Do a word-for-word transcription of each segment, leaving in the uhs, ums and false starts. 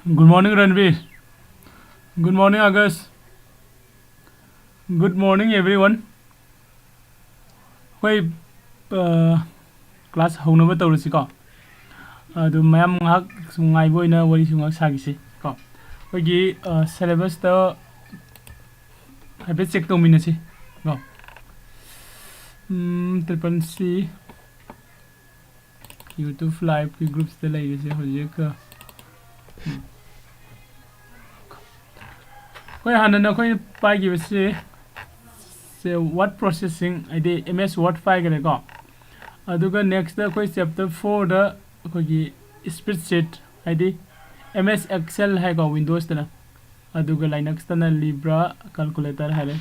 Good morning, Ranveer. Good morning, August. Good morning, everyone. ꯑꯩꯈꯣꯏ class ꯍꯧꯅꯕ ꯇꯧꯔꯁꯤꯀꯣ꯫ ꯑꯗꯨ ꯃꯌꯥꯝ ꯉꯥꯏꯍꯥꯛ ꯁꯨꯝ ꯉꯥꯏꯕ ꯑꯣꯏꯅ ꯋꯥꯔꯤꯁꯨ ꯉꯥꯏꯍꯥꯛ ꯁꯥꯈꯤꯁꯤ ꯀꯣ꯫ ꯑꯩꯈꯣꯏꯒꯤ ꯁꯦꯂꯦꯕꯁꯇ ꯍꯥꯏꯐꯦꯠ ꯆꯦꯛ ꯇꯧꯃꯤꯟꯅꯁꯤ ꯀꯣ꯫ ꯇ꯭ꯔꯤꯄꯜ ꯁꯤ ꯌꯨꯇ꯭ꯌꯨꯕ ꯂꯥꯏꯚꯀꯤ ꯒ꯭ꯔꯨꯞꯁꯤꯗ ꯂꯩꯔꯤꯁꯦ ꯍꯧꯖꯤꯛ꯫ ꯑꯩꯈꯣꯏ ꯍꯥꯟꯅꯅ ꯑꯩꯈꯣꯏꯅ ꯄꯥꯏꯈꯤꯕꯁꯤ ꯁꯦ ꯋꯥꯔꯗ ꯄ꯭ꯔꯣꯁꯦꯁꯤꯡ, ꯍꯥꯏꯗꯤ ꯑꯦꯝ ꯑꯦꯁ ꯋꯥꯔꯗ ꯄꯥꯏꯈ꯭ꯔꯦꯀꯣ꯫ ꯑꯗꯨꯒ ꯅꯦꯛꯁꯇ ꯑꯩꯈꯣꯏ ꯆꯦꯞꯇꯔ ꯐꯣꯔꯗ ꯑꯩꯈꯣꯏꯒꯤ ꯁ꯭ꯄ꯭ꯔꯦꯗꯁꯤꯠ, ꯍꯥꯏꯗꯤ ꯑꯦꯝ ꯑꯦꯁ ꯑꯦꯛꯁꯦꯜ ꯍꯥꯏꯀꯣ ꯋꯤꯟꯗꯣꯁꯇꯅ, ꯑꯗꯨꯒ ꯂꯥꯏꯅꯛꯁꯇꯅ ꯂꯤꯕ꯭ꯔꯥ ꯀꯥꯜꯀꯨꯂꯦꯇꯔ ꯍꯥꯏꯔꯦ꯫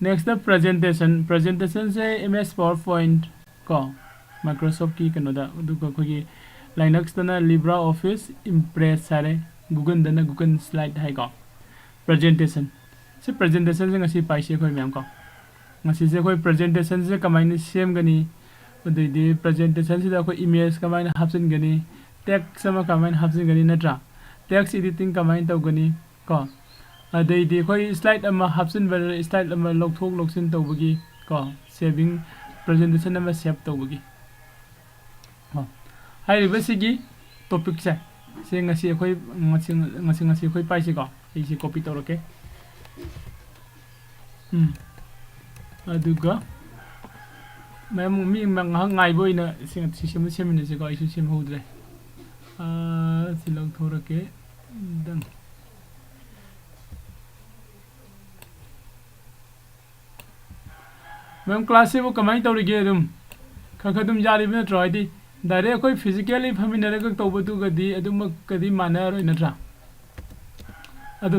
ꯅꯦꯛꯁꯇ ꯄ꯭ꯔꯖꯦꯟꯇꯦꯁꯟ, ꯄ꯭ꯔꯖꯦꯟꯇꯦꯁꯟꯁꯦ ꯑꯦꯝ ꯑꯦꯁ ꯄꯥꯋꯔ ꯄꯣꯏꯟꯠ ꯀꯣ, ꯃꯥꯏꯀ꯭ꯔꯣꯁꯣꯐꯀꯤ ꯀꯩꯅꯣꯗ, ꯑꯗꯨꯒ ꯑꯩꯈꯣꯏꯒꯤ ꯂꯥꯏꯅꯛꯁꯇꯅ ꯂꯤꯕ꯭ꯔꯥ ꯑꯣꯐꯤꯁ ꯏꯝꯄ꯭ꯔꯦꯁ ꯍꯥꯏꯔꯦ, ꯒꯨꯒꯜꯗꯅ ꯒꯨꯒꯜ ꯁ꯭ꯂꯥꯏꯗ ꯍꯥꯏꯀꯣ꯫ ꯄ꯭ꯔꯖꯦꯟꯇꯦꯁꯟ, ꯁꯤ ꯄ꯭ꯔꯖꯦꯟꯇꯦꯁꯟꯁꯦ ꯉꯁꯤ ꯄꯥꯏꯁꯤ ꯑꯩꯈꯣꯏ ꯃꯌꯥꯝ ꯀꯣ꯫ ꯉꯁꯤꯁꯦ ꯑꯩꯈꯣꯏ ꯄ꯭ꯔꯖꯦꯟꯇꯦꯁꯟꯁꯦ ꯀꯃꯥꯏꯅ ꯁꯦꯝꯒꯅꯤ, ꯑꯗꯩꯗꯤ ꯄ꯭ꯔꯖꯦꯟꯇꯦꯁꯟꯁꯤꯗ ꯑꯩꯈꯣꯏ ꯏꯃꯦꯖ ꯀꯃꯥꯏꯅ ꯍꯥꯞꯆꯤꯟꯒꯅꯤ, ꯇꯦꯛꯁ ꯑꯃ ꯀꯃꯥꯏꯅ ꯍꯥꯞꯆꯤꯟꯒꯅꯤ ꯅꯠꯇ꯭ꯔꯥ, ꯇꯦꯛꯁ ꯏꯗꯤꯇꯤꯡ ꯀꯃꯥꯏꯅ ꯇꯧꯒꯅꯤ ꯀꯣ, ꯑꯗꯩꯗꯤ ꯑꯩꯈꯣꯏ ꯁ꯭ꯂꯥꯏꯗ ꯑꯃ ꯍꯥꯞꯆꯤꯟꯕ, ꯁ꯭ꯂꯥꯏꯗ ꯑꯃ ꯂꯧꯊꯣꯛ ꯂꯧꯁꯤꯟ ꯇꯧꯕꯒꯤ ꯀꯣ, ꯁꯦꯚꯤꯡ, ꯄ꯭ꯔꯖꯦꯟꯇꯦꯁꯟ ꯑꯃ ꯁꯦꯞ ꯇꯧꯕꯒꯤ ꯀꯣ꯫ ꯍꯥꯏꯔꯤꯕꯁꯤꯒꯤ ꯇꯣꯄꯤꯛꯁꯦ, ꯁꯤ ꯉꯁꯤ ꯑꯩꯈꯣꯏ, ꯉꯁꯤ, ꯉꯁꯤ, ꯉꯁꯤ ꯑꯩꯈꯣꯏ ꯄꯥꯏꯁꯤꯀꯣ꯫ ꯑꯩꯁꯤ ꯀꯣꯄꯤ ꯇꯧꯔꯛꯀꯦ꯫ ꯎꯝ꯫ ꯑꯗꯨꯒ ꯃꯌꯥꯝ ꯃꯤ ꯉꯥꯏꯍꯥꯛ ꯉꯥꯏꯕ ꯑꯣꯏꯅ ꯁꯤ, ꯁꯤ ꯁꯦꯝ-, ꯁꯦꯝꯃꯤꯟꯅꯁꯤꯀꯣ꯫ ꯑꯩꯁꯨ ꯁꯦꯝꯍꯧꯗ꯭ꯔꯦ꯫ ꯑꯥ, ꯁꯤ ꯂꯧꯊꯣꯔꯛꯀꯦ꯫ Done꯫ ꯃꯦꯝ, ꯀ꯭ꯂꯥꯁꯁꯤꯕꯨ ꯀꯃꯥꯏꯅ ꯇꯧꯔꯤꯒꯦ? ꯑꯗꯨꯝ ꯈꯔ ꯈꯔ ꯑꯗꯨꯝ ꯌꯥꯔꯤꯕ ꯅꯠꯇ꯭ꯔꯣ? ꯍꯥꯏꯗꯤ ꯗꯥꯏꯔꯦꯛ ꯑꯩꯈꯣꯏ ꯐꯤꯖꯤꯀꯦꯜꯂꯤ ꯐꯝꯃꯤꯟꯅꯔꯒ ꯇꯧꯕꯗꯨꯒꯗꯤ ꯑꯗꯨꯃꯛꯀꯗꯤ ꯃꯥꯟꯅꯔꯔꯣꯏ ꯅꯠꯇ꯭ꯔꯥ? ꯑꯗꯨ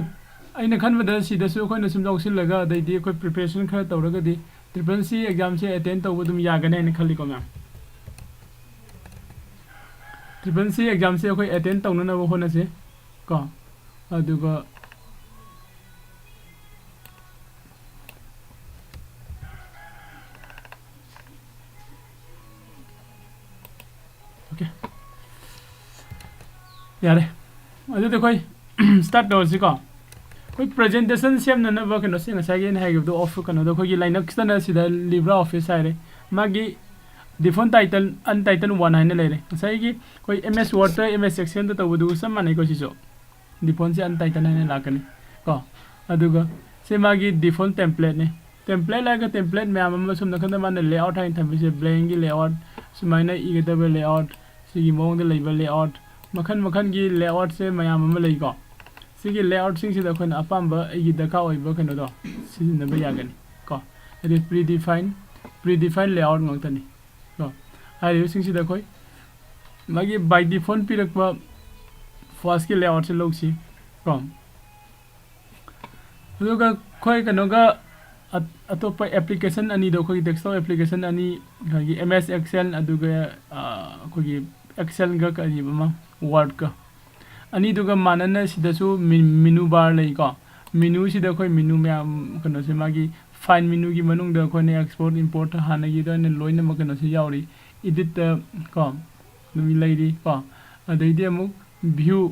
ꯑꯩꯅ ꯈꯟꯕꯗ ꯁꯤꯗꯁꯨ ꯑꯩꯈꯣꯏꯅ ꯁꯨꯝ ꯌꯥꯎꯁꯤꯜꯂꯒ ꯑꯗꯩꯗꯤ ꯑꯩꯈꯣꯏ ꯄ꯭ꯔꯤꯄꯦꯔꯦꯁꯟ ꯈꯔ ꯇꯧꯔꯒꯗꯤ ꯇ꯭ꯔꯤꯄꯜ ꯁꯤ ꯑꯦꯛꯖꯥꯝꯁꯦ ꯑꯦꯇꯦꯟ ꯇꯧꯕ ꯑꯗꯨꯝ ꯌꯥꯒꯅꯤ ꯍꯥꯏꯅ ꯈꯜꯂꯤꯀꯣ ꯃꯦꯝ꯫ ꯇ꯭ꯔꯤꯄꯜ ꯁꯤ ꯑꯦꯛꯖꯥꯝꯁꯦ ꯑꯩꯈꯣꯏ ꯑꯦꯇꯦꯟ ꯇꯧꯅꯅꯕ ꯍꯣꯠꯅꯁꯤ ꯀꯣ꯫ ꯑꯗꯨꯒ ꯑꯣꯀꯦ꯫ ꯌꯥꯔꯦ꯫ ꯑꯗꯨꯗꯤ ꯑꯩꯈꯣꯏ start ꯇꯧꯔꯁꯤꯀꯣ꯫ ꯑꯩꯈꯣꯏ presentation ꯁꯦꯝꯅꯅꯕ ꯀꯩꯅꯣꯁꯦ, ꯉꯁꯥꯏꯒꯤ ꯑꯩꯅ ꯍꯥꯏꯈꯤꯕꯗꯣ, ꯑꯣꯐ ꯀꯩꯅꯣꯗꯣ, ꯑꯩꯈꯣꯏꯒꯤ ꯂꯥꯏꯅꯛꯁꯇꯅ ꯁꯤꯗ LibreOffice ꯍꯥꯏꯔꯦ꯫ ꯃꯥꯒꯤ default title untitled one ꯍꯥꯏꯅ ꯂꯩꯔꯦ꯫ ꯉꯁꯥꯏꯒꯤ ꯑꯩꯈꯣꯏ M S Word ꯇ, M S Excel ꯗ ꯇꯧꯕꯗꯨꯒ ꯆꯞ ꯃꯥꯟꯅꯩꯀꯣ꯫ ꯁꯤꯁꯨ default ꯁꯦ untitled ꯍꯥꯏꯅ ꯂꯥꯛꯀꯅꯤ ꯀꯣ꯫ ꯑꯗꯨꯒ ꯁꯤ ꯃꯥꯒꯤ default template ꯅꯤ꯫ Template ꯍꯥꯏꯔꯒ template ꯃꯌꯥꯝ ꯑꯃ ꯁꯣꯝ ꯅꯥꯀꯟꯗ ꯃꯥꯅ layout ꯍꯥꯏꯅ ꯊꯝꯃꯤꯁꯦ, blank ꯒꯤ layout, ꯁꯨꯃꯥꯏꯅ ꯏꯒꯗꯕ layout, ꯁꯤꯒꯤ ꯃꯑꯣꯡꯗ ꯂꯩꯕ layout, ꯃꯈꯜ ꯃꯈꯜꯒꯤ layout ꯁꯦ ꯃꯌꯥꯝ ꯑꯃ ꯂꯩꯀꯣ꯫ ꯁꯤꯒꯤ layout ꯁꯤꯡꯁꯤꯗ ꯑꯩꯈꯣꯏꯅ ꯑꯄꯥꯝꯕ ꯑꯩꯒꯤ ꯗꯔꯀꯥꯔ ꯑꯣꯏꯕ ꯀꯩꯅꯣꯗꯣ ꯁꯤꯖꯤꯟꯅꯕ ꯌꯥꯒꯅꯤ ꯀꯣ꯫ ꯍꯥꯏꯗꯤ predefined, predefined layout ꯉꯥꯛꯇꯅꯤ ꯀꯣ꯫ ꯍꯥꯏꯔꯤꯕꯁꯤꯡꯁꯤꯗ ꯑꯩꯈꯣꯏ ꯃꯥꯒꯤ by default ꯄꯤꯔꯛꯄ first ꯀꯤ layout ꯁꯦ ꯂꯧꯁꯤ ꯀꯣ꯫ ꯑꯗꯨꯒ ꯑꯩꯈꯣꯏ ꯀꯩꯅꯣꯒ ꯑꯠ-, ꯑꯇꯣꯞꯄ application ꯑꯅꯤꯗꯣ, ꯑꯩꯈꯣꯏꯒꯤ desktop application ꯑꯅꯤ, ꯑꯩꯈꯣꯏꯒꯤ M S Excel ꯑꯗꯨꯒ, ꯑ, ꯑꯩꯈꯣꯏꯒꯤ Excel ꯒ ꯀꯔꯤꯕ ꯑꯃ, Word ꯀ, ꯑꯅꯤꯗꯨꯒ ꯃꯥꯟꯅꯅ ꯁꯤꯗꯁꯨ ꯃꯤ-, menu bar ꯂꯩꯀꯣ꯫ Menu ꯁꯤꯗ ꯑꯩꯈꯣꯏ menu ꯃꯌꯥꯝ, ꯀꯩꯅꯣꯁꯦ, ꯃꯥꯒꯤ file menu ꯒꯤ ꯃꯅꯨꯡꯗ ꯑꯩꯈꯣꯏꯅ export import ꯍꯥꯟꯅꯒꯤ ꯑꯗꯨꯃꯥꯏꯅ ꯂꯣꯏꯅꯃꯛ ꯀꯩꯅꯣꯁꯦ ꯌꯥꯎꯔꯤ꯫ Edit ꯇ ꯀꯣ ꯑꯗꯨꯝ ꯂꯩꯔꯤ ꯀꯣ꯫ ꯑꯗꯩꯗꯤ ꯑꯃꯨꯛ view,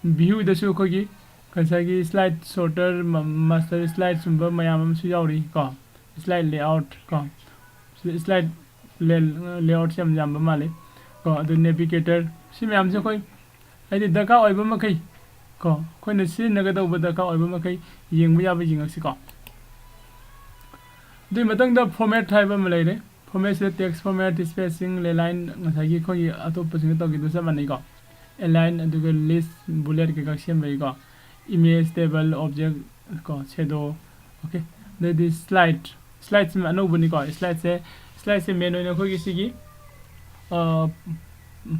view ꯗꯁꯨ ꯑꯩꯈꯣꯏꯒꯤ ꯉꯁꯥꯏꯒꯤ slide sorter, ma-, master slide ꯁꯨꯝꯕ ꯃꯌꯥꯝ ꯑꯃꯁꯨ ꯌꯥꯎꯔꯤ ꯀꯣ꯫ Slide layout ꯀꯣ꯫ Slide lay-, layout ꯁꯦ ꯌꯥꯝ ꯌꯥꯝꯕ ꯃꯥꯜꯂꯤ ꯀꯣ꯫ ꯑꯗꯨ navigator, ꯁꯤ ꯃꯌꯥꯝꯁꯦ ꯑꯩꯈꯣꯏ ꯍꯥꯏꯗꯤ ꯗꯔꯀꯥꯔ ꯑꯣꯏꯕ ꯃꯈꯩ ꯀꯣ, ꯑꯩꯈꯣꯏꯅ ꯁꯤꯖꯤꯟꯅꯒꯗꯧꯕ ꯗꯔꯀꯥꯔ ꯑꯣꯏꯕ ꯃꯈꯩ ꯌꯦꯡꯕ ꯌꯥꯕ ꯌꯦꯡꯉꯛꯁꯤ ꯀꯣ꯫ ꯑꯗꯨꯒꯤ ꯃꯊꯪꯗ format ꯍꯥꯏꯕ ꯑꯃ ꯂꯩꯔꯦ꯫ Format ꯁꯤꯗ text format, spacing, align, ꯉꯁꯥꯏꯒꯤ ꯑꯩꯈꯣꯏꯒꯤ ꯑꯇꯣꯞꯄꯁꯤꯡꯗ ꯇꯧꯈꯤꯕꯗꯨ ꯆꯞ ꯃꯥꯟꯅꯩꯀꯣ꯫ Align, ꯑꯗꯨꯒ list, bullet ꯀꯩꯀꯥ ꯁꯦꯝꯕꯒꯤꯀꯣ꯫ Image, table, object ꯀꯣ, shadow, okay꯫ ꯑꯗꯩꯗꯤ slide, slide ꯁꯤꯃ ꯑꯅꯧꯕꯅꯤꯀꯣ꯫ Slide ꯁꯦ, slide ꯁꯦ main ꯑꯣꯏꯅ ꯑꯩꯈꯣꯏꯒꯤ ꯁꯤꯒꯤ, ꯑ,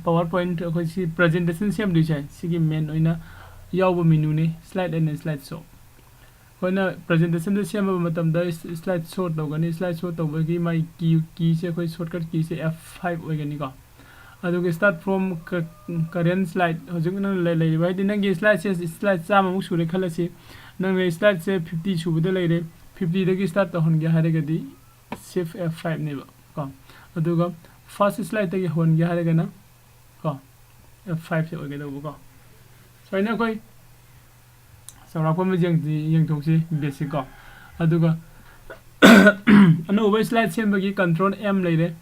PowerPoint ꯑꯩꯈꯣꯏ ꯁꯤ presentation ꯁꯦꯝꯗꯣꯏꯁꯦ, ꯁꯤꯒꯤ main ꯑꯣꯏꯅ ꯌꯥꯎꯕ menu ꯅꯤ, slide and slide show꯫ ꯑꯩꯈꯣꯏꯅ presentation ꯗ ꯁꯦꯝꯕ ꯃꯇꯝꯗ ꯁ-, slide show ꯇꯧꯒꯅꯤ꯫ Slide show ꯇꯧꯕꯒꯤ ꯃꯥꯒꯤ key, key ꯁꯦ ꯑꯩꯈꯣꯏ shortcut key ꯁꯦ F five ꯑꯣꯏꯒꯅꯤꯀꯣ꯫ ꯑꯗꯨꯒ start from cu-, current slide, ꯍꯧꯖꯤꯛ ꯅꯪ ꯂꯩ-, ꯂꯩꯔꯤꯕ, ꯍꯥꯏꯗꯤ ꯅꯪꯒꯤ slide ꯁꯦ slide ꯆꯥꯝꯃꯃꯨꯛ ꯁꯨꯔꯦ ꯈꯜꯂꯁꯤ, ꯅꯪꯅ slide ꯁꯦ fifty ꯁꯨꯕꯗ ꯂꯩꯔꯦ, fifty ꯗꯒꯤ start ꯇꯧꯍꯟꯒꯦ ꯍꯥꯏꯔꯒꯗꯤ Shift F five ꯅꯦꯕ ꯀꯣ꯫ ꯑꯗꯨꯒ first slide ꯇꯒꯤ ꯍꯧꯍꯟꯒꯦ ꯍꯥꯏꯔꯒꯅ ꯀꯣ, F five ꯁꯦ ꯑꯣꯏꯒꯗꯧꯕꯀꯣ꯫ ꯁꯨꯃꯥꯏꯅ ꯑꯩꯈꯣꯏ ꯆꯥꯎꯔꯥꯛꯄ ꯑꯃ ꯌꯦꯡ-, ꯌꯦꯡꯊꯣꯛꯁꯤ, basic ꯀꯣ꯫ ꯑꯗꯨꯒ ꯑꯅꯧꯕ slide ꯁꯦꯝꯕꯒꯤ control M ꯂꯩꯔꯦ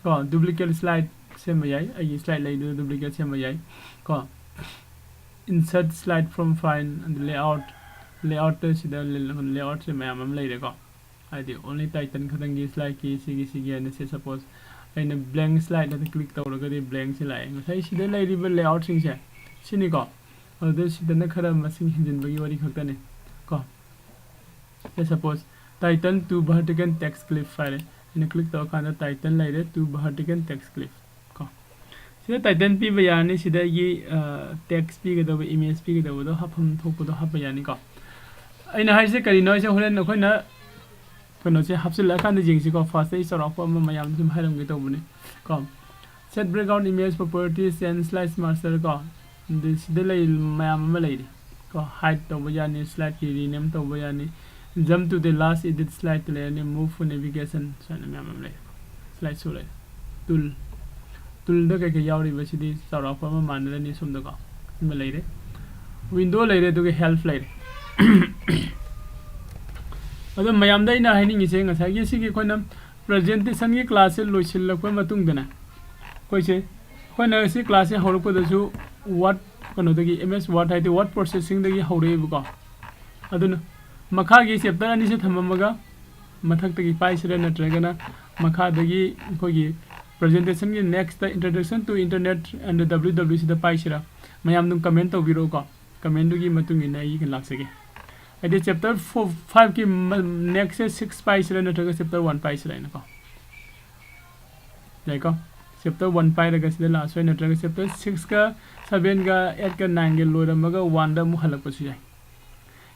ꯀꯣ, duplicate slide ꯁꯦꯝꯕ ꯌꯥꯏ, ꯑꯩꯒꯤ slide ꯂꯩꯗꯨꯗ duplicate ꯁꯦꯝꯕ ꯌꯥꯏ ꯀꯣ꯫ Insert slide from file, ꯑꯗꯨ layout, layoutꯇ ꯁꯤꯗ layoutꯁꯦ ꯃꯌꯥꯝ ꯑꯃ ꯂꯩꯔꯦꯀꯣ꯫ ꯍꯥꯏꯗꯤ only title ꯈꯛꯇꯪꯒꯤ slideꯀꯤ ꯁꯤꯒꯤ, ꯁꯤꯒꯤ ꯍꯥꯏꯅ, say suppose ꯑꯩꯅ blank slide ꯑꯗꯨ click ꯇꯧꯔꯒꯗꯤ blankꯁꯦ ꯂꯥꯛꯑꯦ꯫ ꯉꯁꯥꯏ ꯁꯤꯗ ꯂꯩꯔꯤꯕ layoutꯁꯤꯡꯁꯦ ꯁꯤꯅꯤꯀꯣ꯫ ꯑꯗꯨꯗ ꯁꯤꯗꯅ ꯈꯔ ꯃꯁꯤꯡ ꯍꯦꯟꯖꯤꯟꯕꯒꯤ ꯋꯥꯔꯤ ꯈꯛꯇꯅꯤ ꯀꯣ꯫ Say suppose title to vertical text clip ꯍꯥꯏꯔꯦ꯫ ꯑꯩꯅ click ꯇꯧꯔꯀꯥꯟꯗ title ꯂꯩꯔꯦ, to vertical text clip ꯀꯣ꯫ ꯁꯤꯗ title ꯄꯤꯕ ꯌꯥꯔꯅꯤ, ꯁꯤꯗ ꯑꯩꯒꯤ, ꯑ, text ꯄꯤꯒꯗꯕ, image ꯄꯤꯒꯗꯕꯗꯣ ꯍꯥꯞꯐꯝ ꯊꯣꯛꯄꯗꯣ ꯍꯥꯞꯄ ꯌꯥꯅꯤꯀꯣ꯫ ꯑꯩꯅ ꯍꯥꯏꯁꯦ ꯀꯔꯤꯅꯣ ꯍꯥꯏꯁꯦ ꯍꯣꯔꯦꯟ ꯑꯩꯈꯣꯏꯅ ꯀꯩꯅꯣꯁꯦ ꯍꯥꯞꯆꯤꯜꯂꯛꯑꯀꯥꯟꯗ ꯌꯦꯡꯁꯤꯀꯣ꯫ Firstꯇ ꯑꯩ ꯆꯥꯎꯔꯥꯛꯄ ꯑꯃ ꯃꯌꯥꯝꯗ ꯁꯨꯝ ꯍꯥꯏꯔꯝꯒꯦ ꯇꯧꯕꯅꯤ ꯀꯣ꯫ Set background image properties and slide master ꯀꯣ꯫ ꯑꯗꯨ ꯁꯤꯗ ꯂꯩ ꯃꯌꯥꯝ ꯑꯃ ꯂꯩꯔꯤ ꯀꯣ꯫ Hide ꯇꯧꯕ ꯌꯥꯅꯤ, slideꯀꯤ rename ꯇꯧꯕ ꯌꯥꯅꯤ, jump to the last edit slide ꯂꯩꯔꯅꯤ, move for navigation ꯁꯨꯃꯥꯏꯅ ꯃꯌꯥꯝ ꯑꯃ ꯂꯩ꯫ Slide show ꯂꯩ꯫ Tool, toolꯗ ꯀꯩꯀꯩ ꯌꯥꯎꯔꯤꯕ ꯁꯤꯗꯤ ꯆꯥꯎꯔꯥꯛꯄ ꯑꯃ ꯃꯥꯟꯅꯔꯅꯤ ꯁꯣꯝꯗꯀꯣ꯫ ꯑꯃ ꯂꯩꯔꯦ, window ꯂꯩꯔꯦ, ꯑꯗꯨꯒ help ꯂꯩꯔꯦ꯫ ꯑꯗꯣ ꯃꯌꯥꯝꯗ ꯑꯩꯅ ꯍꯥꯏꯅꯤꯡꯉꯤꯁꯦ, ꯉꯁꯥꯏꯒꯤ ꯁꯤꯒꯤ ꯑꯩꯈꯣꯏꯅ presentationꯒꯤ classꯁꯦ ꯂꯣꯏꯁꯤꯜꯂꯛꯄ ꯃꯇꯨꯡꯗꯅꯦ, ꯑꯩꯈꯣꯏꯁꯦ, ꯑꯩꯈꯣꯏꯅ ꯁꯤ classꯁꯦ ꯍꯧꯔꯛꯄꯗꯁꯨ Word, ꯀꯩꯅꯣꯗꯒꯤ, M S Word ꯍꯥꯏꯗꯤ word processingꯗꯒꯤ ꯍꯧꯔꯛꯑꯦꯕꯀꯣ꯫ ꯑꯗꯨꯅ ꯃꯈꯥꯒꯤ chapter ꯑꯅꯤꯁꯦ ꯊꯝꯃꯝꯃꯒ ꯃꯊꯛꯇꯒꯤ ꯄꯥꯏꯁꯤꯔꯥ, ꯅꯠꯇ꯭ꯔꯒꯅ ꯃꯈꯥꯗꯒꯤ ꯑꯩꯈꯣꯏꯒꯤ presentationꯒꯤ nextꯇ Introduction to Internet and W W Cꯗ ꯄꯥꯏꯁꯤꯔꯥ? ꯃꯌꯥꯝ ꯑꯗꯨꯝ comment ꯇꯧꯕꯤꯔꯛꯎꯀꯣ꯫ Commentꯗꯨꯒꯤ ꯃꯇꯨꯡ ꯏꯟꯅ ꯑꯩ ꯂꯥꯛꯆꯒꯦ꯫ ꯍꯥꯏꯗꯤ chapter four, fiveꯀꯤ ꯃ-, nextꯁꯦ six ꯄꯥꯏꯁꯤꯔꯥ ꯅꯠꯇ꯭ꯔꯒ chapter one ꯄꯥꯏꯁꯤꯔꯥ ꯍꯥꯏꯅꯀꯣ꯫ ꯌꯥꯏꯀꯣ? Chapter one ꯄꯥꯏꯔꯒ ꯁꯤꯗ ꯂꯥꯛꯑꯁꯨ ꯌꯥꯏ, ꯅꯠꯇ꯭ꯔꯒ chapter sixꯀ sevenꯒ eightꯀ nineꯒ ꯂꯣꯏꯔꯝꯃꯒ oneꯗ ꯑꯃꯨꯛ ꯍꯜꯂꯛꯄꯁꯨ ꯌꯥꯏ꯫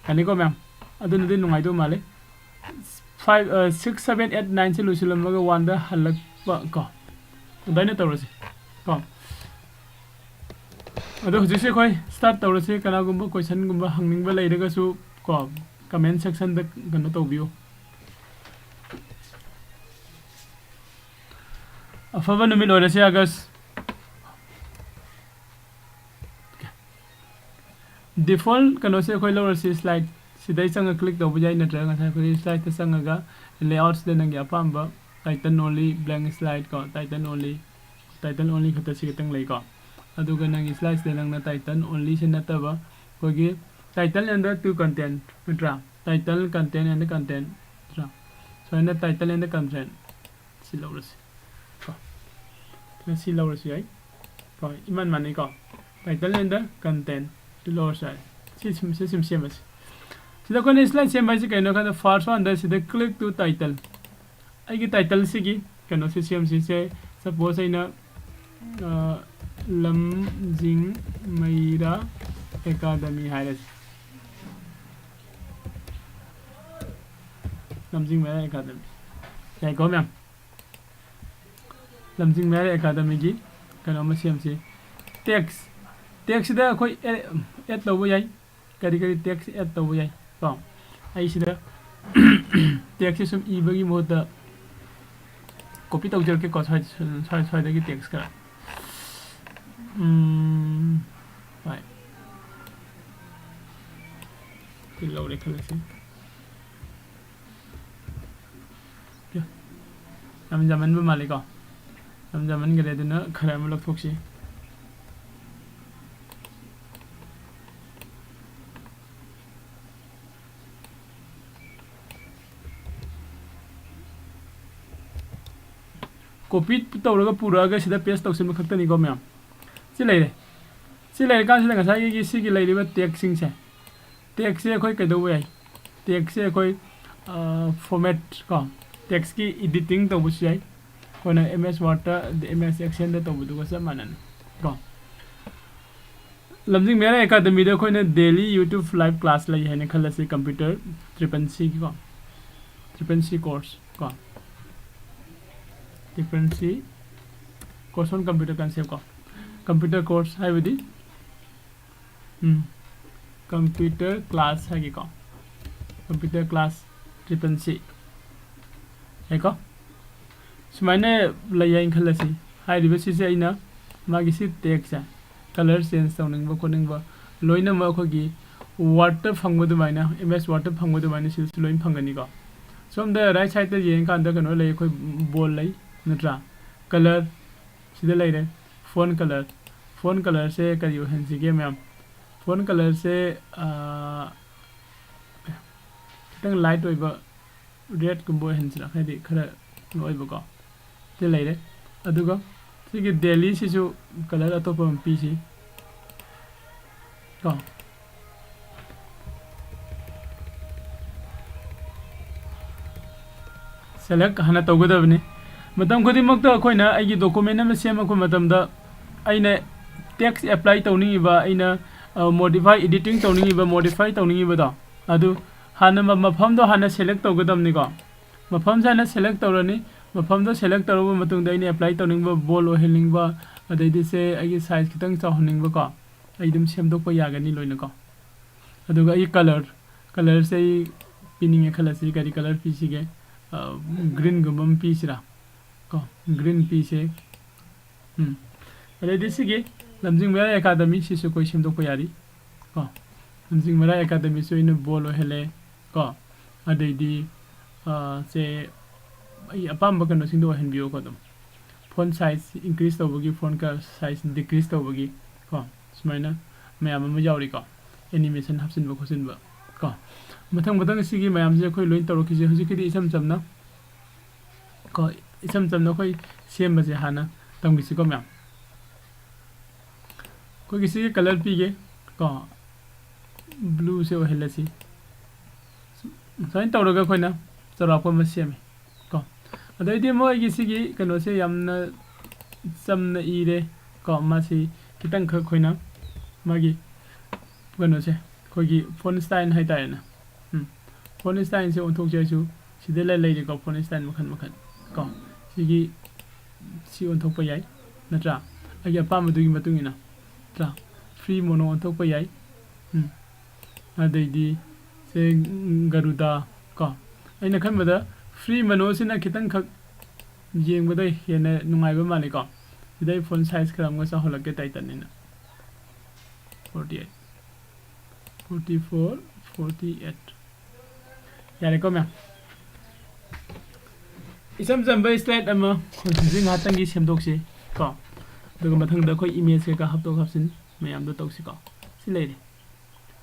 ꯌꯥꯅꯤꯀꯣ ꯃꯌꯥꯝ? ꯑꯗꯨꯅꯗꯤ ꯅꯨꯡꯉꯥꯏꯗꯧ ꯃꯥꯜꯂꯦ꯫ Five, ꯑ, six, seven, eight, nineꯁꯦ ꯂꯣꯏꯁꯤꯜꯂꯝꯃꯒ oneꯗ ꯍꯜꯂꯛꯄ ꯀꯣ꯫ ꯑꯗꯨꯃꯥꯏꯅ ꯇꯧꯔꯁꯤ ꯀꯣ꯫ ꯑꯗꯣ ꯍꯧꯖꯤꯛꯁꯦ ꯑꯩꯈꯣꯏ start ꯇꯧꯔꯁꯤ꯫ ꯀꯅꯥꯒꯨꯝꯕ questionꯒꯨꯝꯕ ꯍꯪꯅꯤꯡꯕ ꯂꯩꯔꯒꯁꯨ ꯀꯣ, comment sectionꯗ ꯀꯩꯅꯣ ꯇꯧꯕꯤꯌꯨ꯫ ꯑꯐꯕ ꯅꯨꯃꯤꯠ ꯑꯣꯏꯔꯁꯤ, August꯫ Default ꯀꯩꯅꯣꯁꯦ ꯑꯩꯈꯣꯏ ꯂꯧꯔꯁꯤ, slide ꯁꯤꯗꯩ ꯆꯪꯉ click ꯇꯧꯕ ꯌꯥꯏ, ꯅꯠꯇ꯭ꯔꯒ ꯉꯁꯥꯏ ꯑꯩꯈꯣꯏ slide ꯇ ꯆꯪꯉꯒ layout ꯁꯤꯗ ꯅꯪꯒꯤ ꯑꯄꯥꯝꯕ title only, blank slide ꯀꯣ, title only, title only ꯈꯛꯇ ꯁꯤ ꯈꯛꯇꯪ ꯂꯩꯀꯣ꯫ ꯑꯗꯨꯒ ꯅꯪꯒꯤ slide ꯁꯤꯗ ꯅꯪꯅ title only ꯁꯤ ꯅꯠꯇꯕ ꯑꯩꯈꯣꯏꯒꯤ title and the two content ꯅꯠꯇ꯭ꯔꯥ? Title, content and the content ꯅꯠꯇ꯭ꯔꯥ? ꯁꯨꯃꯥꯏꯅ title and the content ꯁꯤ ꯂꯧꯔꯁꯤ ꯀꯣ꯫ ꯁꯤ ꯂꯧꯔꯁꯨ ꯌꯥꯏ ꯀꯣ, ꯏꯃꯥꯟ ꯃꯥꯟꯅꯩꯀꯣ꯫ Title and the content ꯁꯤ ꯂꯧꯔꯁꯨ ꯌꯥꯏ꯫ ꯁꯤ ꯁꯨꯝ, ꯁꯤ ꯁꯨꯝ ꯁꯦꯝꯃꯁꯤ꯫ ꯁꯤꯗ ꯑꯩꯈꯣꯏꯅ slide ꯁꯦꯝꯕ ꯍꯥꯏꯁꯤ ꯀꯩꯅꯣ ꯍꯥꯏ ꯀꯥꯟꯗ, first one ꯗ ꯁꯤꯗ click to title꯫ ꯑꯩꯒꯤ title ꯁꯤꯒꯤ ꯀꯩꯅꯣꯁꯦ ꯁꯦꯝꯁꯤꯁꯦ, suppose ꯑꯩꯅ, ꯑ, ꯂꯝꯖꯤꯡ ꯃꯩꯔꯥ academy ꯍꯥꯏꯔꯁꯤ꯫ ꯂꯝꯖꯤꯡ ꯃꯩꯔꯥ academy꯫ ꯌꯥꯏꯀꯣ ꯃꯌꯥꯝ? ꯂꯝꯖꯤꯡ ꯃꯩꯔꯥ academy ꯒꯤ ꯀꯩꯅꯣ ꯑꯃ ꯁꯦꯝꯁꯤ꯫ Text, text ꯁꯤꯗ ꯑꯩꯈꯣꯏ add ꯇꯧꯕ ꯌꯥꯏ꯫ ꯀꯔꯤ ꯀꯔꯤ text add ꯇꯧꯕ ꯌꯥꯏ ꯀꯣ? ꯑꯩ ꯁꯤꯗ text ꯁꯦ ꯁꯨꯝ ꯏꯕꯒꯤ ꯃꯍꯨꯠꯇ copy ꯇꯧꯖꯔꯛꯀꯦꯀꯣ, ꯁ꯭ꯋꯥꯏ-, ꯁ꯭ꯋꯥꯏ-, ꯁ꯭ꯋꯥꯏꯗꯒꯤ text ꯈꯔ꯫ ꯎꯝ, ꯍꯣꯏ꯫ ꯁꯤ ꯂꯧꯔꯦ ꯈꯜꯂꯁꯤ꯫ ꯌꯥꯝ ꯌꯥꯝꯃꯟꯕ ꯃꯥꯜꯂꯤꯀꯣ? ꯌꯥꯝ ꯌꯥꯝꯃꯟꯈꯔꯦ, ꯑꯗꯨꯅ ꯈꯔ ꯑꯃ ꯂꯧꯊꯣꯛꯁꯤ꯫ Copy ꯇꯧꯔꯒ ꯄꯨꯔꯛꯑꯒ ꯁꯤꯗ paste ꯇꯧꯁꯤꯟꯕ ꯈꯛꯇꯅꯤꯀꯣ ꯃꯌꯥꯝ꯫ ꯁꯤ ꯂꯩꯔꯦ꯫ ꯁꯤ ꯂꯩꯔꯀꯥꯟꯁꯤꯗ ꯉꯁꯥꯏꯒꯤ ꯁꯤꯒꯤ ꯂꯩꯔꯤꯕ text ꯁꯤꯡꯁꯦ, text ꯁꯦ ꯑꯩꯈꯣꯏ ꯀꯩꯗꯧꯕ ꯌꯥꯏ? Text ꯁꯦ ꯑꯩꯈꯣꯏ, ꯑ, format ꯀꯣ, text ꯀꯤ editing ꯇꯧꯕꯁꯨ ꯌꯥꯏ꯫ ꯑꯩꯈꯣꯏꯅ M S Word ꯇ, M S Excel ꯗ ꯇꯧꯕꯗꯨꯒ ꯆꯞ ꯃꯥꯟꯅꯅ ꯀꯣ꯫ ꯂꯝꯖꯤꯡ ꯃꯩꯔꯥ academy ꯗ ꯑꯩꯈꯣꯏꯅ daily YouTube live class ꯂꯩ ꯍꯥꯏꯅ ꯈꯜꯂꯁꯤ, computer triple C ꯒꯤꯀꯣ, triple C course ꯀꯣ, triple C course on computer concept ꯀꯣ, computer course ꯍꯥꯏꯕꯗꯤ, ꯎꯝ, computer class ꯍꯥꯏꯒꯦꯀꯣ, computer class triple C ꯌꯥꯏꯀꯣ꯫ ꯁꯨꯃꯥꯏꯅ ꯂꯩ ꯍꯥꯏꯅ ꯈꯜꯂꯁꯤ꯫ ꯍꯥꯏꯔꯤꯕ ꯁꯤꯁꯦ ꯑꯩꯅ ꯃꯥꯒꯤ ꯁꯤ text ꯁꯦ colour change ꯇꯧꯅꯤꯡꯕ ꯈꯣꯠꯅꯤꯡꯕ, ꯂꯣꯏꯅꯃꯛ ꯑꯩꯈꯣꯏꯒꯤ ꯋꯥꯔꯗꯇ ꯐꯪꯕ ꯑꯗꯨꯃꯥꯏꯅ, ꯑꯦꯝ ꯑꯦꯁ ꯋꯥꯔꯗꯇ ꯐꯪꯕ ꯑꯗꯨꯃꯥꯏꯅ ꯁꯤꯗꯁꯨ ꯂꯣꯏꯅ ꯐꯪꯒꯅꯤꯀꯣ꯫ ꯁꯣꯝꯗ ꯔꯥꯏꯠ ꯁꯥꯏꯗꯇ ꯌꯦꯡꯉꯀꯥꯟꯗ ꯀꯩꯅꯣ ꯂꯩ, ꯑꯩꯈꯣꯏ ꯕꯣꯜ ꯂꯩ, ꯅꯠꯇ꯭ꯔꯥ? ꯀꯂꯔ ꯁꯤꯗ ꯂꯩꯔꯦ꯫ ꯐꯣꯟ ꯀꯂꯔ, ꯐꯣꯟ ꯀꯂꯔꯁꯦ ꯀꯔꯤ ꯑꯣꯏꯍꯟꯁꯤꯒꯦ ꯃꯌꯥꯝ? ꯐꯣꯟ ꯀꯂꯔꯁꯦ ꯈꯤꯇꯪ ꯂꯥꯏꯠ ꯑꯣꯏꯕ, ꯔꯦꯗꯀꯨꯝꯕ ꯑꯣꯏꯍꯟꯁꯤꯔꯥ, ꯍꯥꯏꯗꯤ ꯈꯔ ꯀꯩꯅꯣ ꯑꯣꯏꯕꯀꯣ꯫ ꯁꯤ ꯂꯩꯔꯦ꯫ ꯑꯗꯨꯒ ꯁꯤꯒꯤ ꯗꯦꯂꯤꯁꯤꯁꯨ ꯀꯂꯔ ꯑꯇꯣꯞꯄ ꯑꯃ ꯄꯤꯁꯤ ꯀꯣ꯫ ꯁꯦꯂꯦꯛ ꯍꯥꯟꯅ ꯇꯧꯒꯗꯕꯅꯤ꯫ ꯃꯇꯝ ꯈꯨꯗꯤꯡꯃꯛꯇ ꯑꯩꯈꯣꯏꯅ ꯑꯩꯒꯤ ꯗꯣꯀꯨꯃꯦꯟ ꯑꯃ ꯁꯦꯝꯃꯛꯄ ꯃꯇꯝꯗ ꯑꯩꯅ ꯇꯦꯛꯁ ꯑꯦꯄ꯭ꯂꯥꯏ ꯇꯧꯅꯤꯡꯉꯤꯕ, ꯑꯩꯅ ꯃꯣꯗꯤꯐꯥꯏ, ꯏꯗꯤꯇꯤꯡ ꯇꯧꯅꯤꯡꯉꯤꯕ, ꯃꯣꯗꯤꯐꯥꯏ ꯇꯧꯅꯤꯡꯉꯤꯕꯗꯣ, ꯑꯗꯨ ꯍꯥꯟꯅ ꯃ-, ꯃꯐꯝꯗꯣ ꯍꯥꯟꯅ ꯁꯦꯂꯦꯛ ꯇꯧꯒꯗꯕꯅꯤꯀꯣ꯫ ꯃꯐꯝꯁꯦ ꯍꯥꯟꯅ ꯁꯦꯂꯦꯛ ꯇꯧꯔꯅꯤ꯫ ꯃꯐꯝꯗꯣ ꯁꯦꯂꯦꯛ ꯇꯧꯔꯕ ꯃꯇꯨꯡꯗ ꯑꯩꯅ ꯑꯦꯄ꯭ꯂꯥꯏ ꯇꯧꯅꯤꯡꯕ, ꯕꯣꯜ ꯑꯣꯏꯍꯟꯅꯤꯡꯕ, ꯑꯗꯩꯗꯤ ꯁꯦ ꯑꯩꯒꯤ ꯁꯥꯏꯖ ꯈꯤꯇꯪ ꯆꯥꯎꯍꯟꯅꯤꯡꯕꯀꯣ, ꯑꯩ ꯑꯗꯨꯝ ꯁꯦꯝꯗꯣꯛꯄ ꯌꯥꯒꯅꯤ ꯂꯣꯏꯅꯀꯣ꯫ ꯑꯗꯨꯒ ꯑꯩ ꯀꯂꯔ, ꯀꯂꯔꯁꯦ ꯑꯩ ꯄꯤꯅꯤꯡꯉꯦ ꯈꯜꯂꯁꯤ, ꯀꯔꯤ ꯀꯂꯔ ꯄꯤꯁꯤꯒꯦ? ꯒ꯭ꯔꯤꯟꯒꯨꯝꯕ ꯑꯃ ꯄꯤꯁꯤꯔꯥ? ꯀꯣ, ꯒ꯭ꯔꯤꯟ ꯄꯤꯁꯦ꯫ ꯎꯝ꯫ ꯑꯗꯩꯗꯤ ꯁꯤꯒꯤ ꯂꯝꯖꯤꯡ ꯃꯌꯥꯏ ꯑꯦꯀꯥꯗꯃꯤ ꯁꯤꯁꯨ ꯑꯩꯈꯣꯏ ꯁꯦꯝꯗꯣꯛꯄ ꯌꯥꯔꯤ꯫ ꯀꯣ, ꯂꯝꯖꯤꯡ ꯃꯌꯥꯏ ꯑꯦꯀꯥꯗꯃꯤꯁꯨ ꯑꯩꯅ ꯕꯣꯜ ꯑꯣꯏꯍꯜꯂꯦ꯫ ꯀꯣ, ꯑꯗꯩꯗꯤ, ꯑ, ꯁꯦ ꯑꯩ ꯑꯄꯥꯝꯕ ꯀꯩꯅꯣꯁꯤꯡꯗꯣ ꯑꯣꯏꯍꯟꯕꯤꯌꯨꯀꯣ ꯑꯗꯨꯝ꯫ ꯐꯣꯟ ꯁꯥꯏꯖ ꯏꯟꯀ꯭ꯔꯤꯖ ꯇꯧꯕꯒꯤ, ꯐꯣꯟ ꯀ-, ꯁꯥꯏꯖ ꯗꯤꯀ꯭ꯔꯤꯖ ꯇꯧꯕꯒꯤ, ꯀꯣ, ꯁꯨꯃꯥꯏꯅ ꯃꯌꯥꯝ ꯑꯃ ꯌꯥꯎꯔꯤꯀꯣ, ꯑꯦꯅꯤꯃꯦꯁꯟ ꯍꯥꯞꯆꯤꯟꯕ ꯈꯣꯠꯆꯤꯟꯕ ꯀꯣ꯫ ꯃꯊꯪ ꯃꯊꯪ ꯁꯤꯒꯤ ꯃꯌꯥꯝꯁꯦ ꯑꯩꯈꯣꯏ ꯂꯣꯏ ꯇꯧꯔꯛꯈꯤꯁꯦ꯫ ꯍꯧꯖꯤꯛꯀꯤꯗꯤ ꯏꯆꯝ ꯆꯝꯅ ꯀꯣ, ꯏꯆꯝ ꯆꯝꯅ ꯑꯩꯈꯣꯏ ꯁꯦꯝꯕꯁꯦ ꯍꯥꯟꯅ ꯇꯝꯈꯤꯁꯤꯀꯣ ꯃꯌꯥꯝ꯫ ꯑꯩꯈꯣꯏꯒꯤ ꯁꯤꯒꯤ ꯀꯂꯔ ꯄꯤꯒꯦ ꯀꯣ, ꯕ꯭ꯂꯨꯁꯦ ꯑꯣꯏꯍꯜꯂꯁꯤ꯫ ꯁꯨꯃꯥꯏꯅ ꯇꯧꯔꯒ ꯑꯩꯈꯣꯏꯅ ꯆꯥꯎꯔꯥꯛꯄ ꯑꯃ ꯁꯦꯝꯃꯦ ꯀꯣ꯫ ꯑꯗꯩꯗꯤ ꯑꯃꯨꯛ ꯑꯩꯒꯤ ꯁꯤꯒꯤ ꯀꯩꯅꯣꯁꯦ ꯌꯥꯝꯅ ꯆꯝꯅ ꯏꯔꯦ ꯀꯣ, ꯃꯥꯁꯤ ꯈꯤꯇꯪꯈꯛ ꯑꯩꯈꯣꯏꯅ ꯃꯥꯒꯤ ꯀꯩꯅꯣꯁꯦ, ꯑꯩꯈꯣꯏꯒꯤ ꯐꯣꯟ ꯁ꯭ꯇꯥꯏꯜ ꯍꯥꯏꯇꯥꯔꯦꯅꯦ꯫ ꯎꯝ꯫ ꯐꯣꯟ ꯁ꯭ꯇꯥꯏꯜꯁꯦ ꯑꯣꯟꯊꯣꯛꯁꯦ ꯍꯥꯏꯁꯨ ꯁꯤꯗ ꯂꯩ-, ꯂꯩꯔꯦꯀꯣ, ꯐꯣꯟ ꯁ꯭ꯇꯥꯏꯜ ꯃꯈꯜ ꯃꯈꯜ ꯀꯣ꯫ ꯁꯤꯒꯤ, ꯁꯤ ꯑꯣꯟꯊꯣꯛꯄ ꯌꯥꯏ, ꯅꯠꯇ꯭ꯔꯥ? ꯑꯩꯒꯤ ꯑꯄꯥꯝꯕꯗꯨꯒꯤ ꯃꯇꯨꯡ ꯏꯟꯅ, ꯅꯠꯇ꯭ꯔꯥ? ꯐ꯭ꯔꯤ ꯃꯣꯅꯣ ꯑꯣꯟꯊꯣꯛꯄ ꯌꯥꯏ꯫ ꯎꯝ꯫ ꯑꯗꯩꯗꯤ ꯁꯦ, ꯎꯝ, ꯒꯔꯨꯗ ꯀꯣ꯫ ꯑꯩꯅ ꯈꯟꯕꯗ ꯐ꯭ꯔꯤ ꯃꯣꯅꯣꯁꯤꯅ ꯈꯤꯇꯪꯈꯛ ꯌꯦꯡꯕꯗ ꯍꯦꯟꯅ ꯅꯨꯡꯉꯥꯏꯕ ꯃꯥꯜꯂꯤꯀꯣ꯫ ꯁꯤꯗ ꯑꯩ ꯐꯣꯟ ꯁꯥꯏꯖ ꯈꯔ ꯑꯃꯒ ꯆꯥꯎꯍꯜꯂꯛꯀꯦ, ꯇꯥꯏꯇꯟꯅꯤꯅ꯫ Forty eight. Forty four, forty eight. ꯌꯥꯔꯦꯀꯣ ꯃꯌꯥꯝ? ꯏꯆꯝ ꯆꯝꯕ slide ꯑꯃ ꯍꯧꯖꯤꯛ ꯉꯥꯏꯍꯥꯛꯇꯪꯒꯤ ꯁꯦꯝꯗꯣꯛꯁꯤ ꯀꯣ꯫ ꯑꯗꯨꯒ ꯃꯊꯪꯗ ꯑꯩꯈꯣꯏ image ꯀꯩꯀꯥ ꯍꯥꯞꯇꯣꯛ ꯍꯥꯞꯆꯤꯟ ꯃꯌꯥꯝꯗꯣ ꯇꯧꯁꯤꯀꯣ꯫ ꯁꯤ ꯂꯩꯔꯦ꯫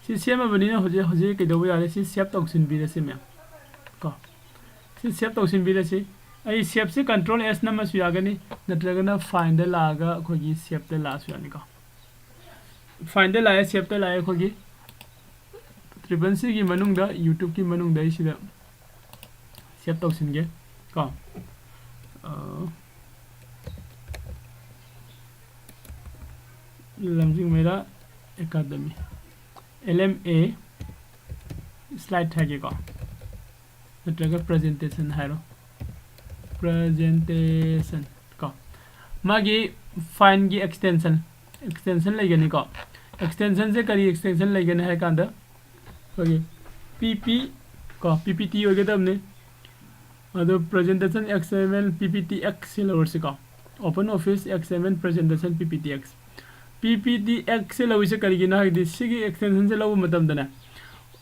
ꯁꯤ ꯁꯦꯝꯃꯕꯅꯤꯅ ꯍꯧꯖꯤꯛ, ꯍꯧꯖꯤꯛ ꯀꯩꯗꯧꯕ ꯌꯥꯔꯦ? ꯁꯤ save ꯇꯧꯁꯤꯟꯕꯤꯔꯁꯤ ꯃꯌꯥꯝ ꯀꯣ꯫ ꯁꯤ save ꯇꯧꯁꯤꯟꯕꯤꯔꯁꯤ꯫ ꯑꯩ save ꯁꯤ control S ꯅꯝꯃꯁꯨ ꯌꯥꯒꯅꯤ, ꯅꯠꯇ꯭ꯔꯒꯅ fileꯗ ꯂꯥꯛꯑꯒ ꯑꯩꯈꯣꯏꯒꯤ saveꯇ ꯂꯥꯛꯑꯁꯨ ꯌꯥꯅꯤꯀꯣ꯫ Fileꯗ ꯂꯥꯛꯑꯦ, saveꯇ ꯂꯥꯛꯑꯦ꯫ ꯑꯩꯈꯣꯏꯒꯤ triple Cꯒꯤ ꯃꯅꯨꯡꯗ, YouTubeꯀꯤ ꯃꯅꯨꯡꯗ ꯑꯩ ꯁꯤꯗ save ꯇꯧꯁꯤꯟꯒꯦ ꯀꯣ꯫ ꯑ, ꯂꯝꯖꯤꯡ ꯃꯩꯔꯥ Academy, L M A slide ꯍꯥꯏꯒꯦꯀꯣ, ꯅꯠꯇ꯭ꯔꯒ presentation ꯍꯥꯏꯔꯣ, presentation ꯀꯣ꯫ ꯃꯥꯒꯤ fileꯒꯤ extension, extension ꯂꯩꯒꯅꯤꯀꯣ꯫ Extensionꯁꯦ ꯀꯔꯤ extension ꯂꯩꯒꯅꯤ ꯍꯥꯏ ꯀꯥꯟꯗ, ꯑꯩꯈꯣꯏꯒꯤ P P ꯀꯣ, P P T ꯑꯣꯏꯒꯗꯕꯅꯤ꯫ ꯑꯗꯣ presentation X M L P P T X ꯁꯤ ꯂꯧꯔꯁꯤꯀꯣ, OpenOffice X M L presentation P P T X꯫ P P T X ꯁꯤ ꯂꯧꯔꯤꯁꯦ ꯀꯔꯤꯒꯤꯅꯣ ꯍꯥꯏꯔꯗꯤ, ꯁꯤꯒꯤ extensionꯁꯦ ꯂꯧꯕ ꯃꯇꯝꯗꯅꯦ,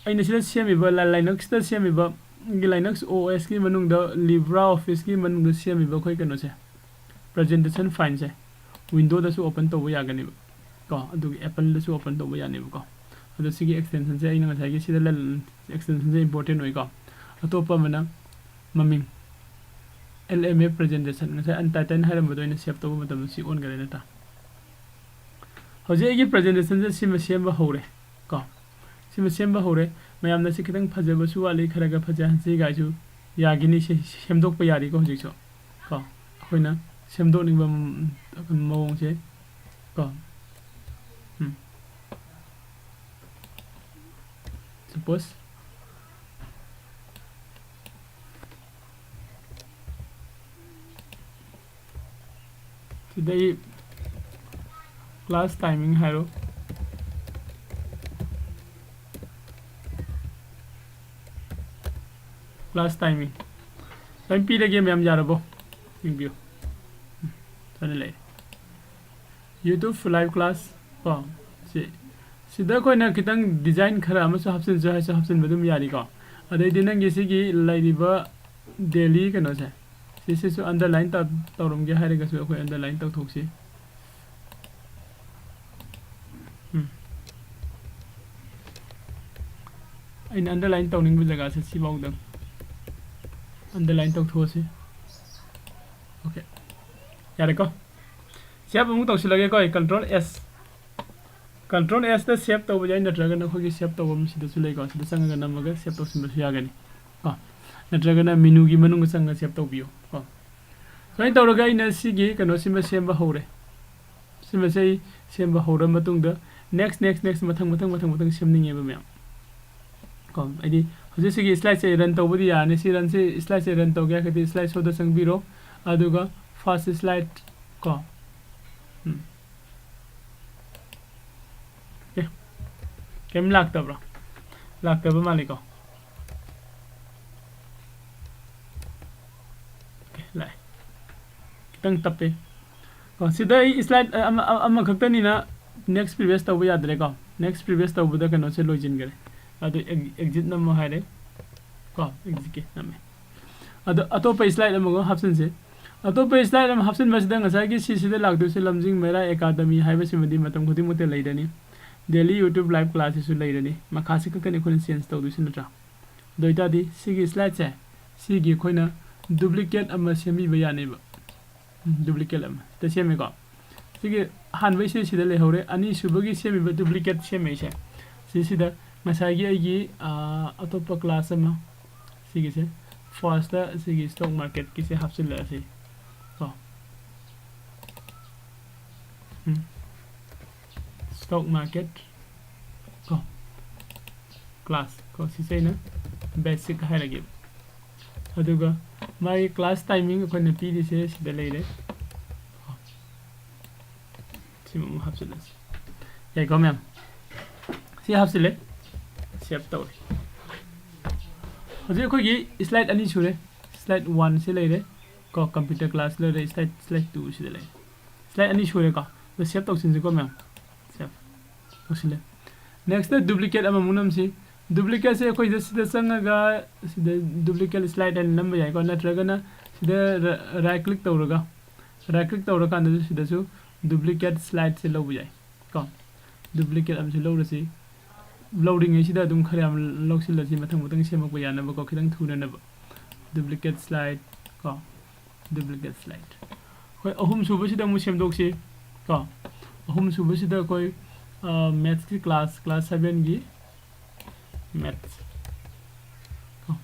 ꯑꯩꯅ ꯁꯤꯗ ꯁꯦꯝꯃꯤꯕ ꯂ-, Linuxꯇ ꯁꯦꯝꯃꯤꯕ, Linux OSꯀꯤ ꯃꯅꯨꯡꯗ, LibreOfficeꯀꯤ ꯃꯅꯨꯡꯗ ꯁꯦꯝꯃꯤꯕ ꯑꯩꯈꯣꯏ ꯀꯩꯅꯣꯁꯦ, presentation fileꯁꯦ Windowꯗꯁꯨ open ꯇꯧꯕ ꯌꯥꯒꯅꯦꯕ ꯀꯣ, ꯑꯗꯨꯒ Appleꯗꯁꯨ open ꯇꯧꯕ ꯌꯥꯅꯦꯕꯀꯣ꯫ ꯑꯗꯣ ꯁꯤꯒꯤ extensionꯁꯦ ꯑꯩꯅ ꯉꯁꯥꯏꯒꯤ ꯁꯤꯗ ꯂ-, extensionꯁꯦ important ꯑꯣꯏꯀꯣ꯫ ꯑꯇꯣꯞꯄ ꯑꯃꯅ ꯃꯃꯤꯡ, L M A presentation, ꯉꯁꯥꯏ untitled ꯍꯥꯏꯔꯝꯕꯗꯣ ꯑꯩꯅ save ꯇꯧꯕ ꯃꯇꯝꯗ ꯁꯤ ꯑꯣꯟꯈꯔꯦ ꯅꯠꯇ꯭ꯔꯥ? ꯍꯧꯖꯤꯛ ꯑꯩꯒꯤ presentationꯁꯦ ꯁꯤꯃ ꯁꯦꯝꯕ ꯍꯧꯔꯦ ꯀꯣ꯫ ꯁꯤꯃ ꯁꯦꯝꯕ ꯍꯧꯔꯦ꯫ ꯃꯌꯥꯝꯅ ꯁꯤ ꯈꯤꯇꯪ ꯐꯖꯕꯁꯨ ꯋꯥꯠꯂꯤ, ꯈꯔ ꯈꯔ ꯐꯖꯍꯟꯁꯤ ꯀꯥꯏꯁꯨ ꯌꯥꯒꯤꯅꯤ, ꯁꯤ ꯁꯦꯝꯗꯣꯛꯄ ꯌꯥꯔꯤꯀꯣ ꯍꯧꯖꯤꯛꯁꯨ ꯀꯣ꯫ ꯑꯩꯈꯣꯏꯅ ꯁꯦꯝꯗꯣꯛꯅꯤꯡꯕ ꯃꯑꯣꯡꯁꯦ ꯀꯣ꯫ ꯎꯝ꯫ Suppose ꯁꯤꯗꯩ class timing ꯍꯥꯏꯔꯣ꯫ Class timing ꯂꯣꯏ ꯄꯤꯔꯒꯦ ꯃꯌꯥꯝ, ꯌꯥꯔꯕꯣ? ꯌꯦꯡꯕꯤꯌꯨ꯫ ꯎꯝ, ꯁꯨꯃꯥꯏꯅ ꯂꯩ꯫ YouTube live class ꯀꯣ, ꯁꯤ ꯁꯤꯗ ꯑꯩꯈꯣꯏꯅ ꯈꯤꯇꯪ design ꯈꯔ ꯑꯃꯁꯨ ꯍꯥꯞꯆꯤꯟꯁꯨ ꯍꯥꯏꯁꯨ ꯍꯥꯞꯆꯤꯟꯕ ꯑꯗꯨꯝ ꯌꯥꯔꯤꯀꯣ꯫ ꯑꯗꯩꯗꯤ ꯅꯪꯒꯤ ꯁꯤꯒꯤ ꯂꯩꯔꯤꯕ daily ꯀꯩꯅꯣꯁꯦ, ꯁꯤꯁꯤꯁꯨ underline ꯇꯧ-, ꯇꯧꯔꯝꯒꯦ ꯍꯥꯏꯔꯒꯁꯨ ꯑꯩꯈꯣꯏ underline ꯇꯧꯊꯣꯛꯁꯤ꯫ ꯎꯝ꯫ ꯑꯩꯅ underline ꯇꯧꯅꯤꯡꯕ ꯖꯒꯥꯁꯦ ꯁꯤꯐꯥꯎꯗꯪ underline ꯇꯧꯊꯣꯛꯑꯁꯤ꯫ Okay꯫ ꯌꯥꯔꯦꯀꯣ? Save ꯑꯃꯨꯛ ꯇꯧꯁꯤꯜꯂꯒꯦꯀꯣ ꯑꯩ꯫ Control S꯫ Control S ꯇ save ꯇꯧꯕ ꯌꯥꯏ, ꯅꯠꯇ꯭ꯔꯒꯅ ꯑꯩꯈꯣꯏꯒꯤ save ꯇꯧꯕ ꯑꯃ ꯁꯤꯗꯁꯨ ꯂꯩꯀꯣ, ꯁꯤꯗ ꯆꯪꯉꯒ ꯅꯝꯃꯒ save ꯇꯧꯁꯤꯟꯕꯁꯨ ꯌꯥꯒꯅꯤ ꯀꯣ, ꯅꯠꯇ꯭ꯔꯒꯅ menu ꯒꯤ ꯃꯅꯨꯡꯗ ꯆꯪꯉꯒ save ꯇꯧꯕꯤꯌꯨ ꯀꯣ꯫ ꯁꯨꯃꯥꯏꯅ ꯇꯧꯔꯒ ꯑꯩꯅ ꯁꯤꯒꯤ ꯀꯩꯅꯣꯁꯤꯃ ꯁꯦꯝꯕ ꯍꯧꯔꯦ꯫ ꯁꯤꯃꯁꯦ ꯑꯩ ꯁꯦꯝꯕ ꯍꯧꯔ ꯃꯇꯨꯡꯗ next, next, next ꯃꯊꯪ, ꯃꯊꯪ, ꯃꯊꯪ, ꯃꯊꯪ ꯁꯦꯝꯅꯤꯡꯉꯦꯕ ꯃꯌꯥꯝ ꯀꯣ꯫ ꯍꯥꯏꯗꯤ ꯍꯧꯖꯤꯛ ꯁꯤꯒꯤ slide ꯁꯦ run ꯇꯧꯕꯗꯤ ꯌꯥꯔꯅꯤ꯫ ꯁꯤ run ꯁꯤ, slide ꯁꯦ run ꯇꯧꯒꯦ ꯍꯥꯏꯔꯒꯗꯤ slide show ꯗ ꯆꯪꯕꯤꯔꯣ, ꯑꯗꯨꯒ first slide ꯀꯣ꯫ ꯎꯝ꯫ ꯑꯦ, ꯀꯩꯝ ꯂꯥꯛꯇꯕ꯭ꯔꯣ? ꯂꯥꯛꯇꯕ ꯃꯥꯜꯂꯤꯀꯣ꯫ Okay, ꯂꯥꯛꯑꯦ꯫ ꯈꯤꯇꯪ ꯇꯞꯄꯦ꯫ ꯀꯣ, ꯁꯤꯗ ꯑꯩ slide ꯑꯃ, ꯑꯃ, ꯑꯃꯈꯛꯇꯅꯤꯅ next previous ꯇꯧꯕ ꯌꯥꯗ꯭ꯔꯦꯀꯣ꯫ Next previous ꯇꯧꯕꯗ ꯀꯩꯅꯣꯁꯦ ꯂꯣꯏꯁꯤꯟꯈꯔꯦ꯫ ꯑꯗꯨ ex-, exit ꯅꯝꯃꯣ ꯍꯥꯏꯔꯦ꯫ ꯀꯣ, exit ꯀꯤ ꯅꯝꯃꯦ꯫ ꯑꯗꯣ ꯑꯇꯣꯞꯄ slide ꯑꯃꯒ ꯍꯥꯞꯆꯤꯟꯁꯦ꯫ ꯑꯇꯣꯞꯄ slide ꯑꯃ ꯍꯥꯞꯆꯤꯟꯕꯁꯤꯗ ꯉꯁꯥꯏꯒꯤ ꯁꯤꯁꯤꯗ ꯂꯥꯛꯇꯣꯏꯁꯦ ꯂꯝꯖꯤꯡ ꯃꯩꯔꯥ ꯑꯦꯀꯥꯗꯃꯤ ꯍꯥꯏꯕꯁꯤꯃꯗꯤ ꯃꯇꯝ ꯈꯨꯗꯤꯡꯃꯛꯇ ꯂꯩꯔꯅꯤ꯫ Daily YouTube live class ꯁꯤꯁꯨ ꯂꯩꯔꯅꯤ꯫ ꯃꯈꯥꯁꯤ ꯈꯛꯇꯅꯤ ꯑꯩꯈꯣꯏꯅ change ꯇꯧꯗꯣꯏꯁꯤ ꯅꯠꯇ꯭ꯔꯥ? ꯑꯗꯨ ꯑꯣꯏꯇꯥꯔꯗꯤ ꯁꯤꯒꯤ slide ꯁꯦ, ꯁꯤꯒꯤ ꯑꯩꯈꯣꯏꯅ duplicate ꯑꯃ ꯁꯦꯝꯕꯤꯕ ꯌꯥꯅꯦꯕ꯫ ꯎꯝ, duplicate ꯑꯃ ꯁꯤꯗ ꯁꯦꯝꯃꯦꯀꯣ꯫ ꯁꯤꯒꯤ ꯑꯍꯥꯟꯕꯩꯁꯦ ꯁꯤꯗ ꯂꯩꯍꯧꯔꯦ꯫ ꯑꯅꯤꯁꯨꯕꯒꯤ ꯁꯦꯝꯃꯤꯕ duplicate ꯁꯦꯝꯃꯤꯁꯦ, ꯁꯤꯁꯤꯗ ꯉꯁꯥꯏꯒꯤ ꯑꯩꯒꯤ, ꯑꯥ, ꯑꯇꯣꯞꯄ class ꯑꯃ, ꯁꯤꯒꯤꯁꯦ first ꯁꯤꯒꯤ stock market ꯀꯤꯁꯦ ꯍꯥꯞꯆꯤꯜꯂꯛꯑꯁꯤ ꯀꯣ꯫ ꯎꯝ꯫ Stock market ꯀꯣ꯫ Class ꯀꯣ, ꯁꯤꯁꯦ ꯑꯩꯅ basic ꯍꯥꯏꯔꯒꯦꯕ꯫ ꯑꯗꯨꯒ ꯃꯥꯒꯤ class timing ꯑꯩꯈꯣꯏꯅ ꯄꯤꯔꯤꯁꯦ ꯁꯤꯗ ꯂꯩꯔꯦ꯫ ꯁꯤꯃ ꯑꯃꯨꯛ ꯍꯥꯞꯆꯤꯜꯂꯁꯤ꯫ ꯌꯥꯏꯀꯣ ꯃꯌꯥꯝ? ꯁꯤ ꯍꯥꯞꯆꯤꯜꯂꯦ꯫ Save ꯇꯧꯔꯦ꯫ ꯍꯧꯖꯤꯛ ꯑꯩꯈꯣꯏꯒꯤ slide ꯑꯅꯤ ꯁꯨꯔꯦ꯫ Slide one ꯁꯤ ꯂꯩꯔꯦ ꯀꯣ, computer class ꯂꯩꯔꯦ, slide, slide two ꯁꯤꯗ ꯂꯩꯔꯦ꯫ Slide ꯑꯅꯤ ꯁꯨꯔꯦꯀꯣ꯫ ꯑꯗꯣ save ꯇꯧꯁꯤꯟꯁꯤꯀꯣ ꯃꯌꯥꯝ꯫ Save ꯇꯧꯁꯤꯜꯂꯦ꯫ Next duplicate ꯑꯃꯃꯨꯛ ꯅꯝꯁꯤ꯫ Duplicate ꯁꯦ ꯑꯩꯈꯣꯏꯗ ꯁꯤꯗ ꯆꯪꯉꯒ ꯁꯤꯗ duplicate slide ꯍꯥꯏꯅ ꯅꯝꯕ ꯌꯥꯏꯀꯣ, ꯅꯠꯇ꯭ꯔꯒꯅ ꯁꯤꯗ right click ꯇꯧꯔꯒ, right click ꯇꯧꯔꯀꯥꯟꯗꯁꯨ ꯁꯤꯗꯁꯨ duplicate slide ꯁꯦ ꯂꯧꯕ ꯌꯥꯏ ꯀꯣ꯫ Duplicate ꯑꯃꯁꯨ ꯂꯧꯔꯁꯤ꯫ ꯂꯧꯔꯤꯉꯩꯁꯤꯗ ꯑꯗꯨꯝ ꯈꯔ ꯌꯥꯝ ꯂꯧꯁꯤꯜꯂꯁꯤ, ꯃꯊꯪ ꯃꯊꯪ ꯁꯦꯝꯃꯛꯄ ꯌꯥꯅꯕꯀꯣ, ꯈꯤꯇꯪ ꯊꯨꯅꯅꯕ꯫ Duplicate slide ꯀꯣ, duplicate slide꯫ ꯑꯩꯈꯣꯏ ꯑꯍꯨꯝ ꯁꯨꯕꯁꯤꯗ ꯑꯃꯨꯛ ꯁꯦꯝꯗꯣꯛꯁꯤ ꯀꯣ꯫ ꯑꯍꯨꯝ ꯁꯨꯕꯁꯤꯗ ꯑꯩꯈꯣꯏ, ꯑ, maths ꯀꯤ class, class seven ꯒꯤ maths ꯀꯣ꯫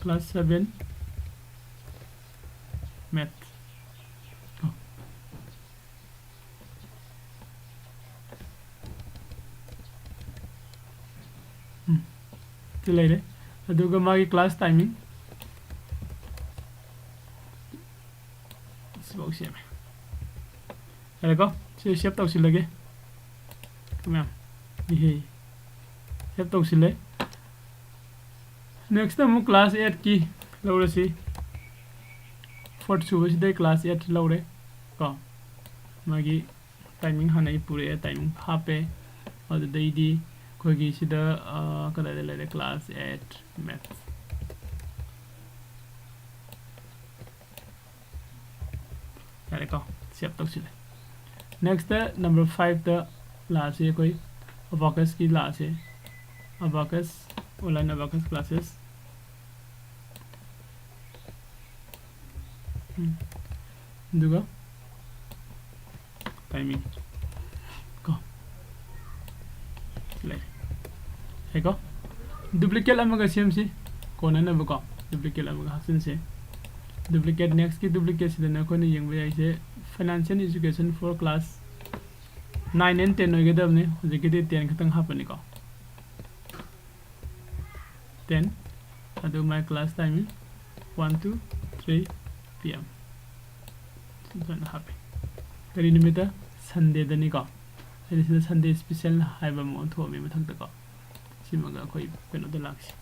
Class seven maths ꯀꯣ꯫ ꯎꯝ, ꯁꯤ ꯂꯩꯔꯦ꯫ ꯑꯗꯨꯒ ꯃꯥꯒꯤ class timing ꯁꯤꯐꯥꯎ ꯁꯦꯝꯃꯦ꯫ ꯌꯥꯔꯦꯀꯣ? ꯁꯤ save ꯇꯧꯁꯤꯜꯂꯒꯦ꯫ ꯃꯌꯥꯝ, ꯏꯍꯦ, save ꯇꯧꯁꯤꯜꯂꯦ꯫ Next ꯑꯃꯨꯛ class eight ꯀꯤ ꯂꯧꯔꯁꯤ꯫ Fourth ꯁꯨꯕꯁꯤꯗꯩ class eight ꯂꯧꯔꯦ ꯀꯣ꯫ ꯃꯥꯒꯤ timing ꯍꯥꯟꯅ ꯑꯩ ꯄꯨꯔꯛꯑꯦ, timing ꯍꯥꯞꯄꯦ꯫ ꯑꯗꯨꯗꯩꯗꯤ ꯑꯩꯈꯣꯏꯒꯤ ꯁꯤꯗ, ꯑ, ꯀꯗꯥꯏꯗ ꯂꯩꯔꯦ? Class eight maths꯫ ꯌꯥꯔꯦꯀꯣ, save ꯇꯧꯁꯤꯜꯂꯦ꯫ Next number five ꯇ ꯂꯥꯛꯑꯁꯤ ꯑꯩꯈꯣꯏ, Abacus ꯀꯤ ꯂꯥꯛꯑꯁꯤ꯫ Abacus, online Abacus classes꯫ ꯎꯝ꯫ ꯑꯗꯨꯒ timing ꯀꯣ꯫ ꯂꯩ꯫ ꯌꯥꯏꯀꯣ? Duplicate ꯑꯃꯒ ꯁꯦꯝꯁꯤ꯫ ꯀꯣꯟꯅꯅꯕꯀꯣ, duplicate ꯑꯃꯒ ꯍꯥꯞꯆꯤꯟꯁꯦ꯫ Duplicate, next ꯀꯤ duplicate ꯁꯤꯗꯅ ꯑꯩꯈꯣꯏꯅ ꯌꯦꯡꯕ ꯌꯥꯏꯁꯦ, financial education for class nine and ten ꯑꯣꯏꯒꯗꯕꯅꯤ꯫ ꯍꯧꯖꯤꯛꯀꯤꯗꯤ ten ꯈꯛꯇꯪ ꯍꯥꯞꯄꯅꯤꯀꯣ꯫ Ten꯫ ꯑꯗꯨ my class timing one to three P M꯫ ꯁꯨꯃꯥꯏꯅ ꯍꯥꯞꯄꯤ꯫ ꯀꯔꯤ ꯅꯨꯃꯤꯠꯇ? Sunday ꯗꯅꯤꯀꯣ꯫ ꯑꯩꯅ ꯁꯤꯗ Sunday special ꯍꯥꯏꯕ ꯑꯃ ꯑꯣꯟꯊꯣꯛꯑꯝꯃꯤ ꯃꯊꯛꯇꯀꯣ꯫ ꯁꯤꯃꯒ ꯑꯩꯈꯣꯏ ꯀꯩꯅꯣꯗ ꯂꯥꯛꯁꯤ꯫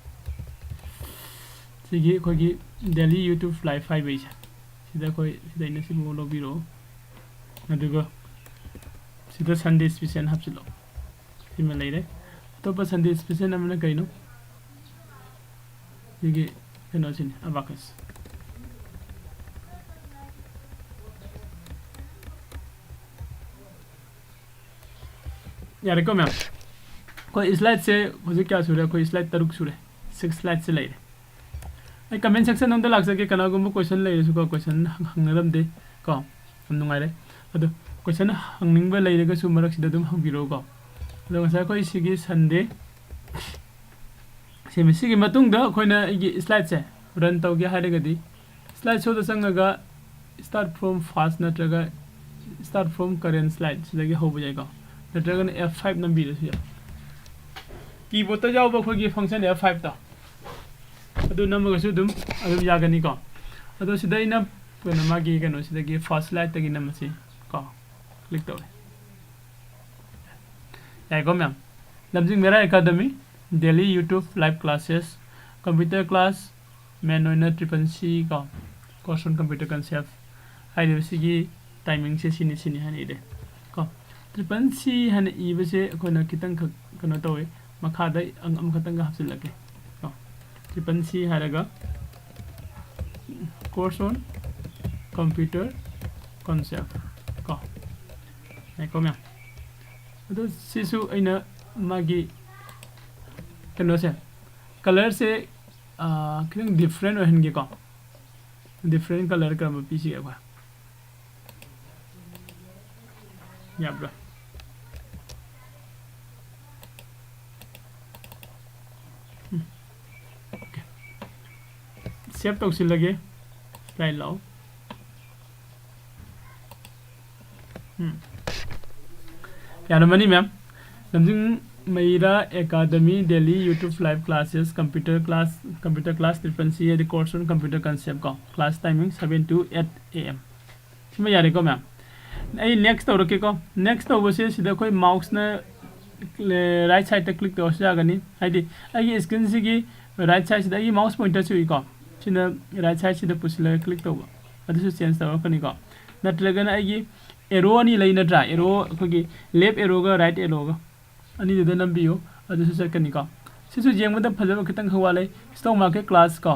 ꯁꯤꯒꯤ ꯑꯩꯈꯣꯏꯒꯤ daily YouTube life ꯍꯥꯏꯕꯩꯁꯦ꯫ ꯁꯤꯗ ꯑꯩꯈꯣꯏ, ꯁꯤꯗ ꯑꯩꯅ ꯁꯤꯃꯨꯛ ꯂꯧꯕꯤꯔꯛꯑꯣ꯫ ꯑꯗꯨꯒ ꯁꯤꯗ Sunday special ꯍꯥꯞꯆꯤꯜꯂꯣ꯫ ꯁꯤꯃ ꯂꯩꯔꯦ꯫ ꯑꯇꯣꯞꯄ Sunday special ꯑꯃꯅ ꯀꯩꯅꯣ? ꯁꯤꯒꯤ ꯀꯩꯅꯣꯁꯤꯅꯤ, abacus꯫ ꯌꯥꯔꯦꯀꯣ ꯃꯌꯥꯝ? ꯑꯩꯈꯣꯏ slideꯁꯦ ꯍꯧꯖꯤꯛ ꯀꯌꯥ ꯁꯨꯔꯦ? ꯑꯩꯈꯣꯏ slide ꯇꯔꯨꯛ ꯁꯨꯔꯦ꯫ Six slideꯁꯦ ꯂꯩꯔꯦ꯫ ꯑꯩ comment section ꯑꯝꯗ ꯂꯥꯛꯆꯒꯦ, ꯀꯅꯥꯒꯨꯝꯕ question ꯂꯩꯔꯁꯨꯀꯣ, question ꯍꯪ-, ꯍꯪꯅꯔꯝꯗꯦ ꯀꯣ, ꯌꯥꯝ ꯅꯨꯡꯉꯥꯏꯔꯦ꯫ ꯑꯗꯣ question ꯍꯪꯅꯤꯡꯕ ꯂꯩꯔꯒꯁꯨ ꯃꯔꯛꯁꯤꯗ ꯑꯗꯨꯝ ꯍꯪꯕꯤꯔꯛꯎꯀꯣ꯫ ꯑꯗꯣ ꯉꯁꯥꯏ ꯑꯩꯈꯣꯏ ꯁꯤꯒꯤ Sunday ꯁꯦꯝꯃꯤ꯫ ꯁꯤꯒꯤ ꯃꯇꯨꯡꯗ ꯑꯩꯈꯣꯏꯅ ꯑꯩꯒꯤ slideꯁꯦ run ꯇꯧꯒꯦ ꯍꯥꯏꯔꯒꯗꯤ, slide showꯗ ꯆꯪꯉꯒ start from first ꯅꯠꯇ꯭ꯔꯒ start from current slide ꯁꯤꯗꯒꯤ ꯍꯧꯕ ꯌꯥꯏꯀꯣ, ꯅꯠꯇ꯭ꯔꯒꯅ F five ꯅꯝꯕꯤꯔꯁꯨ ꯌꯥꯏ꯫ Keyboardꯇ ꯌꯥꯎꯕ ꯑꯩꯈꯣꯏꯒꯤ function F fiveꯇꯣ, ꯑꯗꯨ ꯅꯝꯃꯒꯁꯨ ꯑꯗꯨꯝ, ꯑꯗꯨꯝ ꯌꯥꯒꯅꯤꯀꯣ꯫ ꯑꯗꯣ ꯁꯤꯗ ꯑꯩꯅ ꯀꯩꯅꯣ, ꯃꯥꯒꯤ ꯀꯩꯅꯣꯁꯤꯗꯒꯤ first slideꯇꯒꯤ ꯅꯝꯃꯁꯤ ꯀꯣ, click ꯇꯧꯔꯦ꯫ ꯌꯥꯏꯀꯣ ꯃꯌꯥꯝ? ꯂꯝꯖꯤꯡ ꯃꯦꯔꯥ Academy, daily YouTube live classes, computer class, main ꯑꯣꯏꯅ triple C ꯀꯣ, course on computer concept ꯍꯥꯏꯔꯤꯕꯁꯤꯒꯤ timingꯁꯦ ꯁꯤꯅꯤ, ꯁꯤꯅꯤ ꯍꯥꯏꯅ ꯏꯔꯦ ꯀꯣ꯫ Triple C ꯍꯥꯏꯅ ꯏꯕꯁꯦ ꯑꯩꯈꯣꯏꯅ ꯈꯤꯇꯪꯈꯛ ꯀꯩꯅꯣ ꯇꯧꯋꯦ, ꯃꯈꯥꯗ ꯑꯪ-, ꯑꯃꯈꯛꯇꯪꯒ ꯍꯥꯞꯆꯤꯜꯂꯛꯀꯦ ꯀꯣ꯫ Triple C ꯍꯥꯏꯔꯒ course on computer concept ꯀꯣ꯫ ꯌꯥꯏꯀꯣ ꯃꯌꯥꯝ? ꯑꯗꯣ ꯁꯤꯁꯨ ꯑꯩꯅ ꯃꯥꯒꯤ ꯀꯩꯅꯣꯁꯦ, colourꯁꯦ, ꯑꯥ, ꯈꯤꯇꯪ different ꯑꯣꯏꯍꯟꯒꯦꯀꯣ꯫ Different colour ꯀꯔꯝꯕ ꯄꯤꯁꯤꯒꯦ ꯑꯩꯈꯣꯏ? ꯌꯥꯕ꯭ꯔꯥ? ꯎꯝ꯫ Okay꯫ Save ꯇꯧꯁꯤꯜꯂꯒꯦ꯫ Slide ꯂꯥꯛꯑꯣ꯫ ꯎꯝ꯫ ꯌꯥꯔꯝꯃꯅꯤ ꯃꯌꯥꯝ꯫ ꯂꯝꯖꯤꯡ ꯃꯩꯔꯥ Academy daily YouTube live classes, computer class, computer class triple C ꯍꯥꯏꯗꯤ course on computer concept ꯀꯣ꯫ Class timing seven to eight A M꯫ ꯁꯤꯃ ꯌꯥꯔꯦꯀꯣ ꯃꯌꯥꯝ꯫ ꯑꯩ next ꯇꯧꯔꯛꯀꯦꯀꯣ꯫ Next ꯇꯧꯕꯁꯦ ꯁꯤꯗ ꯑꯩꯈꯣꯏ mouseꯅ right sideꯇ click ꯇꯧꯔꯁꯨ ꯌꯥꯒꯅꯤ꯫ ꯍꯥꯏꯗꯤ ꯑꯩꯒꯤ screenꯁꯤꯒꯤ right sideꯁꯤꯗ ꯑꯩꯒꯤ mouse pointerꯁꯤ ꯎꯏꯀꯣ꯫ ꯁꯤꯅ right sideꯁꯤꯗ ꯄꯨꯁꯤꯜꯂꯒ click ꯇꯧꯕ꯫ ꯑꯗꯨꯁꯨ change ꯇꯧꯔꯛꯀꯅꯤꯀꯣ꯫ ꯅꯠꯇ꯭ꯔꯒꯅ ꯑꯩꯒꯤ ꯑꯦꯔꯣ ꯑꯅꯤ ꯂꯩ ꯅꯠꯇ꯭ꯔꯥ? ꯑꯦꯔꯣ, ꯑꯩꯈꯣꯏꯒꯤ ꯂꯦꯐ ꯑꯦꯔꯣꯒ ꯔꯥꯏꯠ ꯑꯦꯔꯣꯒ ꯑꯅꯤꯗꯨꯗ ꯅꯝꯕꯤꯌꯨ, ꯑꯗꯨꯁꯨ ꯆꯠꯀꯅꯤꯀꯣ꯫ ꯁꯤꯁꯨ ꯌꯦꯡꯕꯗ ꯐꯖꯕ ꯈꯤꯇꯪ ꯈꯛ ꯋꯥꯠꯂꯦ꯫ ꯁ꯭ꯇꯣꯛ ꯃꯥꯔꯀꯦꯠ ꯀ꯭ꯂꯥꯁ ꯀꯣ,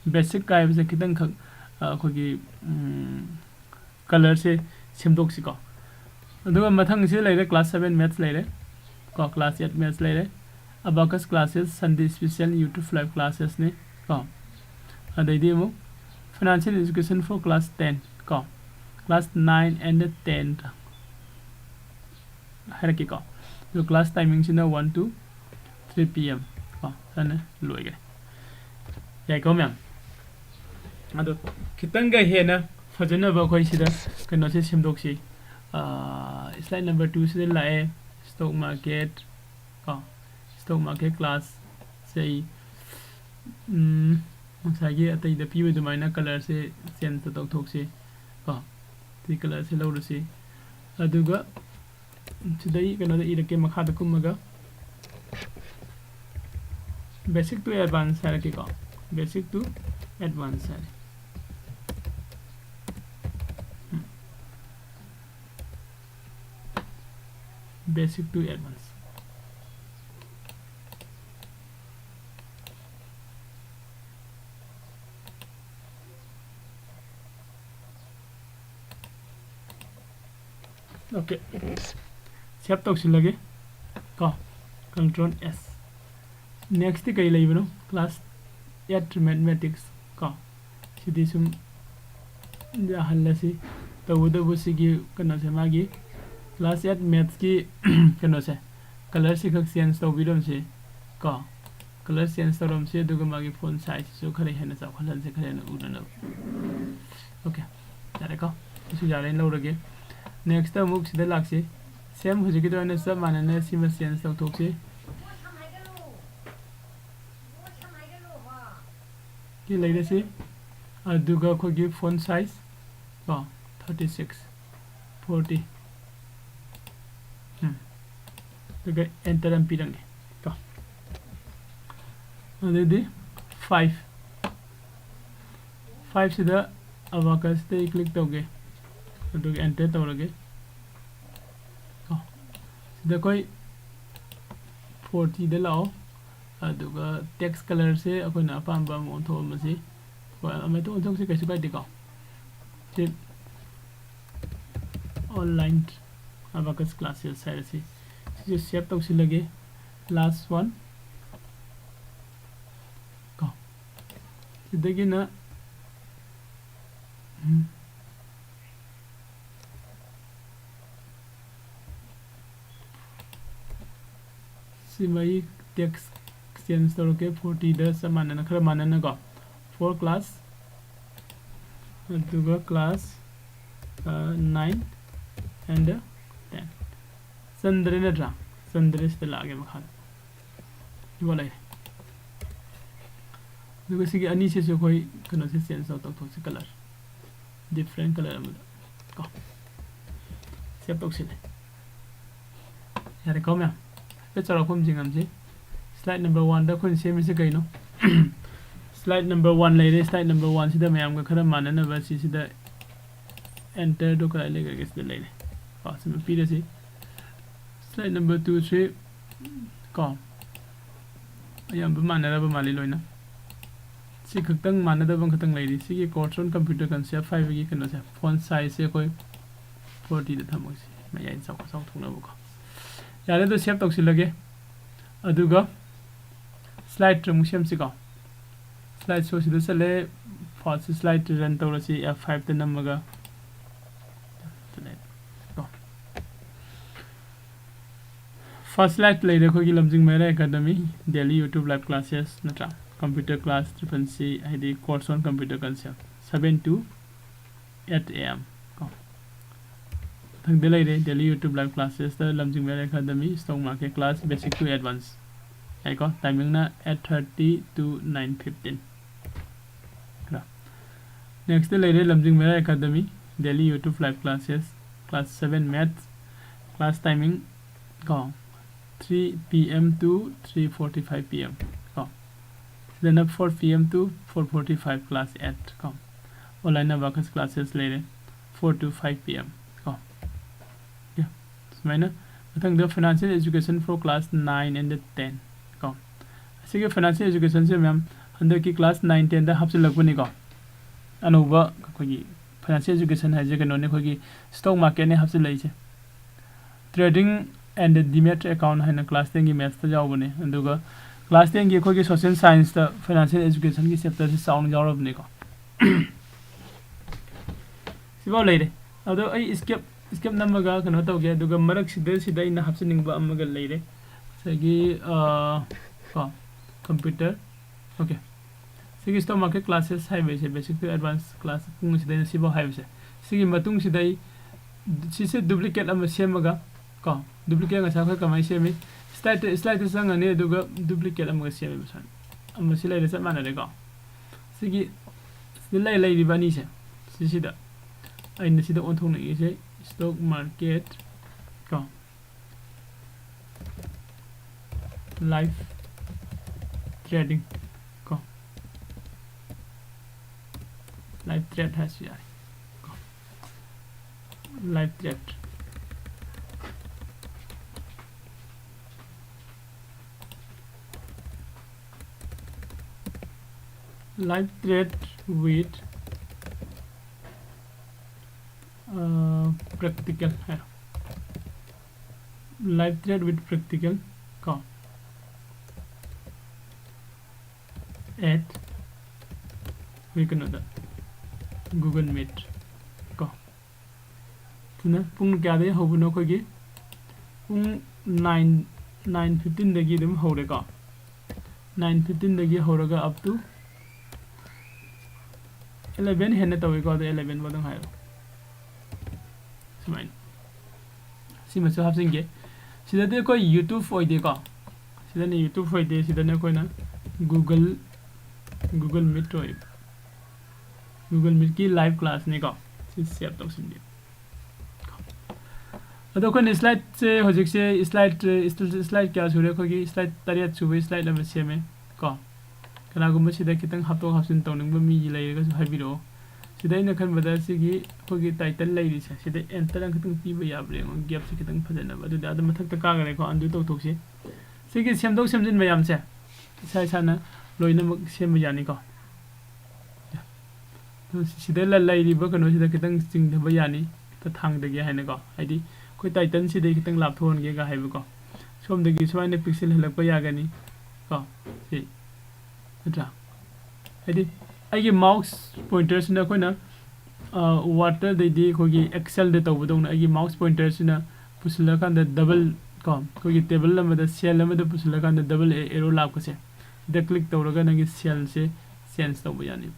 ꯕꯦꯁꯤꯛ ꯍꯥꯏꯕꯁꯦ ꯈꯤꯇꯪꯈꯛ, ꯑ, ꯑꯩꯈꯣꯏꯒꯤ, ꯎꯝ, ꯀꯂꯔꯁꯦ ꯁꯦꯝꯗꯣꯛꯁꯤꯀꯣ꯫ ꯑꯗꯨꯒ ꯃꯊꯪꯁꯤꯗ ꯂꯩꯔꯦ, ꯀ꯭ꯂꯥꯁ ꯁꯕꯦꯟ ꯃꯦꯠꯁ ꯂꯩꯔꯦ ꯀꯣ, ꯀ꯭ꯂꯥꯁ ꯑꯦꯠ ꯃꯦꯠꯁ ꯂꯩꯔꯦ꯫ Abacus classes, Sunday special, YouTube live classesꯅꯤ ꯀꯣ꯫ ꯑꯗꯩꯗꯤ ꯑꯃꯨꯛ financial education for class ten ꯀꯣ, class nine and ten ꯍꯥꯏꯔꯛꯀꯦꯀꯣ꯫ ꯑꯗꯣ class ꯇꯥꯏꯃꯤꯡꯁꯤꯅ one to three P M ꯀꯣ, ꯁꯨꯃꯥꯏꯅ ꯂꯣꯏꯈ꯭ꯔꯦ꯫ ꯌꯥꯏꯀꯣ ꯃꯌꯥꯝ? ꯑꯗꯣ ꯈꯤꯇꯪꯒ ꯍꯦꯟꯅ ꯐꯖꯅꯕ ꯑꯩꯈꯣꯏ ꯁꯤꯗ ꯀꯩꯅꯣꯁꯦ ꯁꯦꯝꯗꯣꯛꯁꯤ꯫ ꯑꯥ, slide number two ꯁꯤꯗ ꯂꯥꯛꯑꯦ, ꯁ꯭ꯇꯣꯛ ꯃꯥꯔꯀꯦꯠ ꯀꯣ, ꯁ꯭ꯇꯣꯛ ꯃꯥꯔꯀꯦꯠ ꯀ꯭ꯂꯥꯁꯁꯦ ꯑꯩ, ꯎꯝ, ꯉꯁꯥꯏꯒꯤ ꯑꯇꯩꯗ ꯄꯤꯕ ꯑꯗꯨꯃꯥꯏꯅ ꯀꯂꯔꯁꯦ ꯆꯦꯟꯖꯇ ꯇꯧꯊꯣꯛꯁꯤ ꯀꯣ꯫ ꯁꯤ ꯀꯂꯔꯁꯦ ꯂꯧꯔꯁꯤ꯫ ꯑꯗꯨꯒ ꯁꯤꯗꯩ ꯀꯩꯅꯣꯗ ꯏꯔꯛꯀꯦ, ꯃꯈꯥꯗ ꯀꯨꯝꯃꯒ basic to advance ꯍꯥꯏꯔꯛꯀꯦꯀꯣ꯫ Basic to advance ꯍꯥꯏꯔꯦ꯫ ꯎꯝ꯫ Basic to advance꯫ Okay, save ꯇꯧꯁꯤꯜꯂꯒꯦ ꯀꯣ, control S꯫ Nextꯇꯤ ꯀꯩ ꯂꯩꯕꯅꯣ? Class eight mathematics ꯀꯣ, ꯁꯤꯗꯤ ꯁꯨꯝ ꯌꯥꯍꯜꯂꯁꯤ꯫ ꯇꯧꯕꯇꯕꯨ ꯁꯤꯒꯤ ꯀꯩꯅꯣꯁꯦ, ꯃꯥꯒꯤ class eight mathsꯀꯤ ꯀꯩꯅꯣꯁꯦ, ꯀꯂꯔꯁꯤ ꯈꯛ ꯆꯦꯟꯖ ꯇꯧꯕꯤꯔꯝꯁꯤ ꯀꯣ꯫ ꯀꯂꯔ ꯆꯦꯟꯖ ꯇꯧꯔꯝꯁꯤ, ꯑꯗꯨꯒ ꯃꯥꯒꯤ font sizeꯁꯤꯁꯨ ꯈꯔ ꯍꯦꯟꯅ ꯆꯥꯎꯈꯠꯍꯟꯁꯤ, ꯈꯔ ꯍꯦꯟꯅ ꯎꯅꯅꯕ꯫ Okay, ꯌꯥꯔꯦꯀꯣ? ꯁꯤꯁꯨ ꯌꯥꯔꯦꯅ ꯂꯧꯔꯒꯦ꯫ Nextꯇ ꯑꯃꯨꯛ ꯁꯤꯗ ꯂꯥꯛꯁꯤ꯫ Same ꯍꯧꯖꯤꯛꯀꯤꯗꯣ ꯑꯣꯏꯅ ꯆꯞ ꯃꯥꯟꯅꯅ ꯁꯤꯃ ꯆꯦꯟꯖ ꯇꯧꯊꯣꯛꯁꯤ꯫ ꯁꯤ ꯂꯩꯔꯁꯤ꯫ ꯑꯗꯨꯒ ꯑꯩꯈꯣꯏꯒꯤ font size ꯀꯣ, thirty six, forty꯫ ꯎꯝ꯫ ꯑꯗꯨꯒ enter ꯑꯃ ꯄꯤꯔꯝꯒꯦ ꯀꯣ꯫ ꯑꯗꯩꯗꯤ five, fiveꯁꯤꯗ Abacusꯇ ꯑꯩ click ꯇꯧꯒꯦ꯫ ꯑꯗꯨꯒ enter ꯇꯧꯔꯒꯦ꯫ ꯀꯣ, ꯁꯤꯗ ꯑꯩꯈꯣꯏ forty ꯗ ꯂꯥꯛꯑꯣ꯫ ꯑꯗꯨꯒ text color ꯁꯦ ꯑꯩꯈꯣꯏꯅ ꯑꯄꯥꯝꯕ ꯑꯃ ꯑꯣꯟꯊꯣꯛꯑꯝꯃꯁꯤ꯫ ꯍꯣꯏ, ꯑꯃ ꯍꯦꯛꯇ ꯑꯣꯟꯊꯣꯛꯁꯤ, ꯀꯩꯁꯨ ꯀꯥꯏꯗꯦꯀꯣ꯫ ꯁꯤ online Abacus classes ꯍꯥꯏꯔꯁꯤ꯫ ꯁꯤꯁꯦ save ꯇꯧꯁꯤꯜꯂꯒꯦ꯫ Last one꯫ ꯀꯣ, ꯁꯤꯗꯒꯤꯅ, ꯎꯝ, ꯁꯤ ꯃꯩ text change ꯇꯧꯔꯛꯀꯦ꯫ Forty ꯗ ꯆꯞ ꯃꯥꯟꯅꯅ, ꯈꯔ ꯃꯥꯟꯅꯅꯀꯣ, for class, ꯑꯗꯨꯒ class, ꯑ, nine and ten꯫ ꯆꯟꯗ꯭ꯔꯦ ꯅꯠꯇ꯭ꯔꯥ? ꯆꯟꯗ꯭ꯔꯦ, ꯁꯤꯗ ꯂꯥꯛꯑꯒꯦ ꯃꯈꯥꯗ꯫ ꯁꯤꯐꯥꯎ ꯂꯩꯔꯦ꯫ ꯑꯗꯨꯒ ꯁꯤꯒꯤ ꯑꯅꯤꯁꯤꯁꯨ ꯑꯩꯈꯣꯏ ꯀꯩꯅꯣꯁꯦ change ꯇꯧ-, ꯇꯧꯊꯣꯛꯁꯤ, color꯫ Different color ꯑꯃꯗ ꯀꯣ꯫ Save ꯇꯧꯁꯤꯜꯂꯦ꯫ ꯌꯥꯔꯦꯀꯣ ꯃꯌꯥꯝ? ꯍꯥꯏꯐꯦꯠ ꯆꯥꯎꯔꯥꯛꯄ ꯑꯃ ꯌꯦꯡꯉꯝꯁꯤ꯫ Slide number one ꯗ ꯑꯩꯈꯣꯏꯅ ꯁꯦꯝꯃꯤꯁꯦ ꯀꯩꯅꯣ? Slide number one ꯂꯩꯔꯦ꯫ Slide number one ꯁꯤꯗ ꯃꯌꯥꯝꯒ ꯈꯔ ꯃꯥꯟꯅꯅꯕ ꯁꯤꯁꯤꯗ enter ꯗꯣ ꯀꯗꯥꯏ ꯂꯩꯈ꯭ꯔꯒꯦ? ꯁꯤꯗ ꯂꯩꯔꯦ꯫ ꯀꯣ, ꯁꯤꯃ ꯄꯤꯔꯁꯤ꯫ Slide number two ꯁꯤ ꯀꯣ, ꯑꯌꯥꯝꯕ ꯃꯥꯟꯅꯔꯕ ꯃꯥꯜꯂꯤ ꯂꯣꯏꯅ꯫ ꯁꯤ ꯈꯛꯇꯪ ꯃꯥꯟꯅꯗꯕ ꯑꯃꯈꯛꯇꯪ ꯂꯩꯔꯤ꯫ ꯁꯤꯒꯤ Course on Computer Concept ꯍꯥꯏꯕꯒꯤ ꯀꯩꯅꯣꯁꯦ, font size ꯁꯦ ꯑꯩꯈꯣꯏ forty ꯗ ꯊꯝꯃꯣꯏꯁꯤ, ꯃꯌꯥꯏ ꯆꯥꯎ-, ꯆꯥꯎꯊꯣꯛꯅꯕꯀꯣ꯫ ꯌꯥꯔꯦ, ꯑꯗꯨ save ꯇꯧꯁꯤꯜꯂꯒꯦ꯫ ꯑꯗꯨꯒ slide ꯑꯃꯨꯛ ꯁꯦꯝꯁꯤꯀꯣ꯫ Slide show ꯁꯤꯗ ꯆꯠꯂꯦ꯫ First slide run ꯇꯧꯔꯁꯤ, F five ꯇ ꯅꯝꯃꯒ꯫ ꯀꯣ꯫ First slide ꯂꯩꯔꯦ ꯑꯩꯈꯣꯏꯒꯤ ꯂꯝꯖꯤꯡ ꯃꯩꯔꯥ Academy, daily YouTube live classes ꯅꯠꯇ꯭ꯔꯥ? Computer class triple C, ꯍꯥꯏꯗꯤ Course on Computer Concept, seven to eight A M ꯀꯣ꯫ ꯃꯊꯪꯗ ꯂꯩꯔꯦ daily YouTube live classes ꯇ ꯂꯝꯖꯤꯡ ꯃꯩꯔꯥ Academy, stock market class, basic to advance꯫ ꯌꯥꯏꯀꯣ? Timing ꯅ eight thirty to nine fifteen꯫ Next ꯂꯩꯔꯦ ꯂꯝꯖꯤꯡ ꯃꯩꯔꯥ Academy, daily YouTube live classes, class seven maths, class timing ꯀꯣ, three P M to three forty-five P M ꯀꯣ꯫ ꯁꯤꯗꯅ four P M to four forty-five class eight ꯀꯣ꯫ Online Abacus classes ꯂꯩꯔꯦ꯫ four to five P M ꯀꯣ꯫ Okay, ꯁꯨꯃꯥꯏꯅ꯫ ꯃꯊꯪꯗ financial education for class nine and ten ꯀꯣ꯫ ꯑꯁꯤꯒꯤ financial educationꯁꯦ, ꯃꯌꯥꯝ, ꯍꯟꯗꯛꯀꯤ class nine tenꯗ ꯍꯥꯞꯆꯤꯜꯂꯛꯄꯅꯤꯀꯣ꯫ ꯑꯅꯧꯕ ꯑꯩꯈꯣꯏꯒꯤ financial education ꯍꯥꯏꯁꯦ ꯀꯩꯅꯣꯅꯦ, ꯑꯩꯈꯣꯏꯒꯤ stock marketꯅꯦ ꯍꯥꯞꯆꯤꯜꯂꯛꯏꯁꯦ꯫ Trading and demat account ꯍꯥꯏꯅ class tenꯒꯤ mathsꯇ ꯌꯥꯎꯕꯅꯦ꯫ ꯑꯗꯨꯒ class tenꯒꯤ ꯑꯩꯈꯣꯏꯒꯤ social scienceꯇ financial educationꯒꯤ chapterꯁꯤ ꯆꯥꯎꯅ ꯌꯥꯎꯔꯕꯅꯤꯀꯣ꯫ ꯁꯤꯐꯥꯎ ꯂꯩꯔꯦ꯫ ꯑꯗꯣ ꯑꯩ skip, skip ꯅꯝꯃꯒ ꯀꯩꯅꯣ ꯇꯧꯒꯦ꯫ ꯑꯗꯨꯒ ꯃꯔꯛꯁꯤꯗ, ꯁꯤꯗ ꯑꯩꯅ ꯍꯥꯞꯆꯅꯤꯡꯕ ꯑꯃꯒ ꯂꯩꯔꯦ꯫ ꯉꯁꯥꯏꯒꯤ, ꯑ, ꯀꯣ, computer꯫ Okay꯫ ꯁꯤꯒꯤ stock market classes ꯍꯥꯏꯕꯁꯦ, basic to advance class ꯄꯨꯡ ꯑꯁꯤꯗꯩꯅ ꯁꯤꯐꯥꯎ ꯍꯥꯏꯕꯁꯦ꯫ ꯁꯤꯒꯤ ꯃꯇꯨꯡꯁꯤꯗ ꯑꯩ ꯁꯤꯁꯦ duplicate ꯑꯃ ꯁꯦꯝꯃꯒ ꯀꯣ, duplicate ꯉꯁꯥꯏ ꯑꯩꯈꯣꯏ ꯀꯃꯥꯏꯅ ꯁꯦꯝꯃꯤ? Slideꯇ, slideꯇ ꯆꯪꯉꯅꯤ, ꯑꯗꯨꯒ duplicate ꯑꯃꯒ ꯁꯦꯝꯃꯦꯕ ꯁꯨꯃꯥꯏꯅ꯫ ꯑꯃ ꯁꯤ ꯂꯩꯔꯦ, ꯆꯞ ꯃꯥꯟꯅꯔꯦꯀꯣ꯫ ꯁꯤꯒꯤ ꯁꯤꯗ ꯂꯩ-, ꯂꯩꯔꯤꯕ ꯑꯅꯤꯁꯦ, ꯁꯤꯁꯤꯗ ꯑꯩꯅ ꯁꯤꯗ ꯑꯣꯟꯊꯣꯛꯅꯤꯡꯉꯤꯁꯦ stock market ꯀꯣ, live trading ꯀꯣ, live trade ꯍꯥꯏꯔꯁꯨ ꯌꯥꯔꯦ ꯀꯣ, live trade꯫ Live trade with, uh, practical ꯍꯥꯏꯔꯣ꯫ Live trade with practical ꯀꯣ, at ꯑꯩꯈꯣꯏ ꯀꯩꯅꯣꯗ, Google Meet ꯀꯣ꯫ ꯑꯗꯨꯅ ꯄꯨꯡ ꯀꯌꯥꯗꯒꯤ ꯍꯧꯕꯅꯣ? ꯑꯩꯈꯣꯏꯒꯤ ꯄꯨꯡ nine, nine fifteenꯗꯒꯤ ꯑꯗꯨꯝ ꯍꯧꯔꯦꯀꯣ꯫ Nine fifteenꯗꯒꯤ ꯍꯧꯔꯒ up to eleven ꯍꯦꯟꯅ ꯇꯧꯋꯤꯀꯣ, ꯑꯗꯣ eleven ꯐꯥꯎꯗꯪ ꯍꯥꯏꯔꯣ꯫ ꯁꯨꯃꯥꯏꯅ꯫ ꯁꯤꯃꯁꯨ ꯍꯥꯞꯆꯤꯟꯒꯦ꯫ ꯁꯤꯗꯗꯤ ꯑꯩꯈꯣꯏ YouTube ꯑꯣꯏꯗꯦꯀꯣ꯫ ꯁꯤꯗꯅ YouTube ꯑꯣꯏꯗꯦ, ꯁꯤꯗꯅ ꯑꯩꯈꯣꯏꯅ Google, Google Meet ꯑꯣꯏ꯫ Google Meetꯀꯤ live classꯅꯤꯀꯣ꯫ ꯁꯤ save ꯇꯧꯁꯤꯟꯒꯦ꯫ ꯑꯗꯣ ꯑꯩꯈꯣꯏꯅ slideꯁꯦ ꯍꯧꯖꯤꯛꯁꯦ slide, slide ꯀꯌꯥ ꯁꯨꯔꯦ? ꯑꯩꯈꯣꯏꯒꯤ slide ꯇꯔꯦꯠ ꯁꯨꯕꯒꯤ slide ꯑꯃ ꯁꯦꯝꯃꯦ ꯀꯣ꯫ ꯀꯅꯥꯒꯨꯝꯕ ꯁꯤꯗ ꯈꯤꯇꯪ ꯍꯥꯞꯇꯣꯛ ꯍꯥꯞꯆꯤꯟ ꯇꯧꯅꯤꯡꯕ ꯃꯤꯒꯤ ꯂꯩꯔꯒꯁꯨ ꯍꯥꯏꯕꯤꯔꯛꯑꯣ꯫ ꯁꯤꯗ ꯑꯩꯅ ꯈꯟꯕꯗ ꯁꯤꯒꯤ ꯑꯩꯈꯣꯏꯒꯤ ꯇꯥꯏꯇꯜ ꯂꯩꯔꯤꯁꯦ ꯁꯤꯗ ꯑꯦꯟꯇꯔ ꯑꯃꯈꯛꯇꯪ ꯄꯤꯕ ꯌꯥꯕ꯭ꯔꯥ ꯌꯦꯡꯉꯣ꯫ ꯒꯦꯞꯁꯦ ꯈꯤꯇꯪ ꯐꯖꯅꯕ꯫ ꯑꯗꯨꯗꯤ ꯑꯗꯨ ꯃꯊꯛꯇ ꯀꯥꯈ꯭ꯔꯦꯀꯣ, ꯑꯟꯗꯨ ꯇꯧꯊꯣꯛꯁꯤ꯫ ꯁꯤꯒꯤ ꯁꯦꯝꯗꯣꯛ ꯁꯦꯝꯖꯤꯟ ꯃꯌꯥꯝꯁꯦ ꯏꯁꯥ ꯏꯁꯥꯅ ꯂꯣꯏꯅꯃꯛ ꯁꯦꯝꯕ ꯌꯥꯅꯤꯀꯣ꯫ ꯑꯗꯨ ꯁꯤꯗ ꯂ-, ꯂꯩꯔꯤꯕ ꯀꯩꯅꯣꯁꯤꯗ ꯈꯤꯇꯪ ꯆꯤꯡꯊꯕ ꯌꯥꯅꯤ, ꯈꯤꯇ ꯊꯥꯡꯗꯒꯦ ꯍꯥꯏꯅꯀꯣ꯫ ꯍꯥꯏꯗꯤ ꯑꯩꯈꯣꯏ ꯇꯥꯏꯇꯜꯁꯤꯗꯩ ꯈꯤꯇꯪ ꯂꯥꯞꯊꯣꯛꯍꯟꯒꯦꯒ ꯍꯥꯏꯕꯀꯣ꯫ ꯁꯣꯝꯗꯒꯤ ꯁꯨꯃꯥꯏꯅ ꯄꯤꯛꯁꯦꯜ ꯍꯜꯂꯛꯄ ꯌꯥꯒꯅꯤ ꯀꯣ꯫ ꯁꯤ ꯅꯠꯇ꯭ꯔꯥ? ꯍꯥꯏꯗꯤ ꯑꯩꯒꯤ ꯃꯥꯎꯁ ꯄꯣꯏꯟꯇꯔꯁꯤꯅ ꯑꯩꯈꯣꯏꯅ ꯋꯥꯔꯗꯇꯩꯗꯤ ꯑꯩꯈꯣꯏꯒꯤ ꯑꯦꯛꯁꯦꯜꯗ ꯇꯧꯕꯗꯧꯅ ꯑꯩꯒꯤ ꯃꯥꯎꯁ ꯄꯣꯏꯟꯇꯔꯁꯤꯅ ꯄꯨꯁꯤꯜꯂꯀꯥꯟꯗ ꯗꯕꯜ ꯀꯣ, ꯑꯩꯈꯣꯏꯒꯤ ꯇꯦꯕꯜ ꯑꯃꯗ ꯁꯦꯜ ꯑꯃꯗ ꯄꯨꯁꯤꯜꯂꯀꯥꯟꯗ ꯗꯕꯜ ꯑꯦꯔꯣ ꯂꯥꯛꯄꯁꯦ, ꯁꯤꯗ ꯀ꯭ꯂꯤꯛ ꯇꯧꯔꯒ ꯅꯪꯒꯤ ꯁꯦꯜꯁꯦ ꯆꯦꯟꯖ ꯇꯧꯕ ꯌꯥꯅꯤ꯫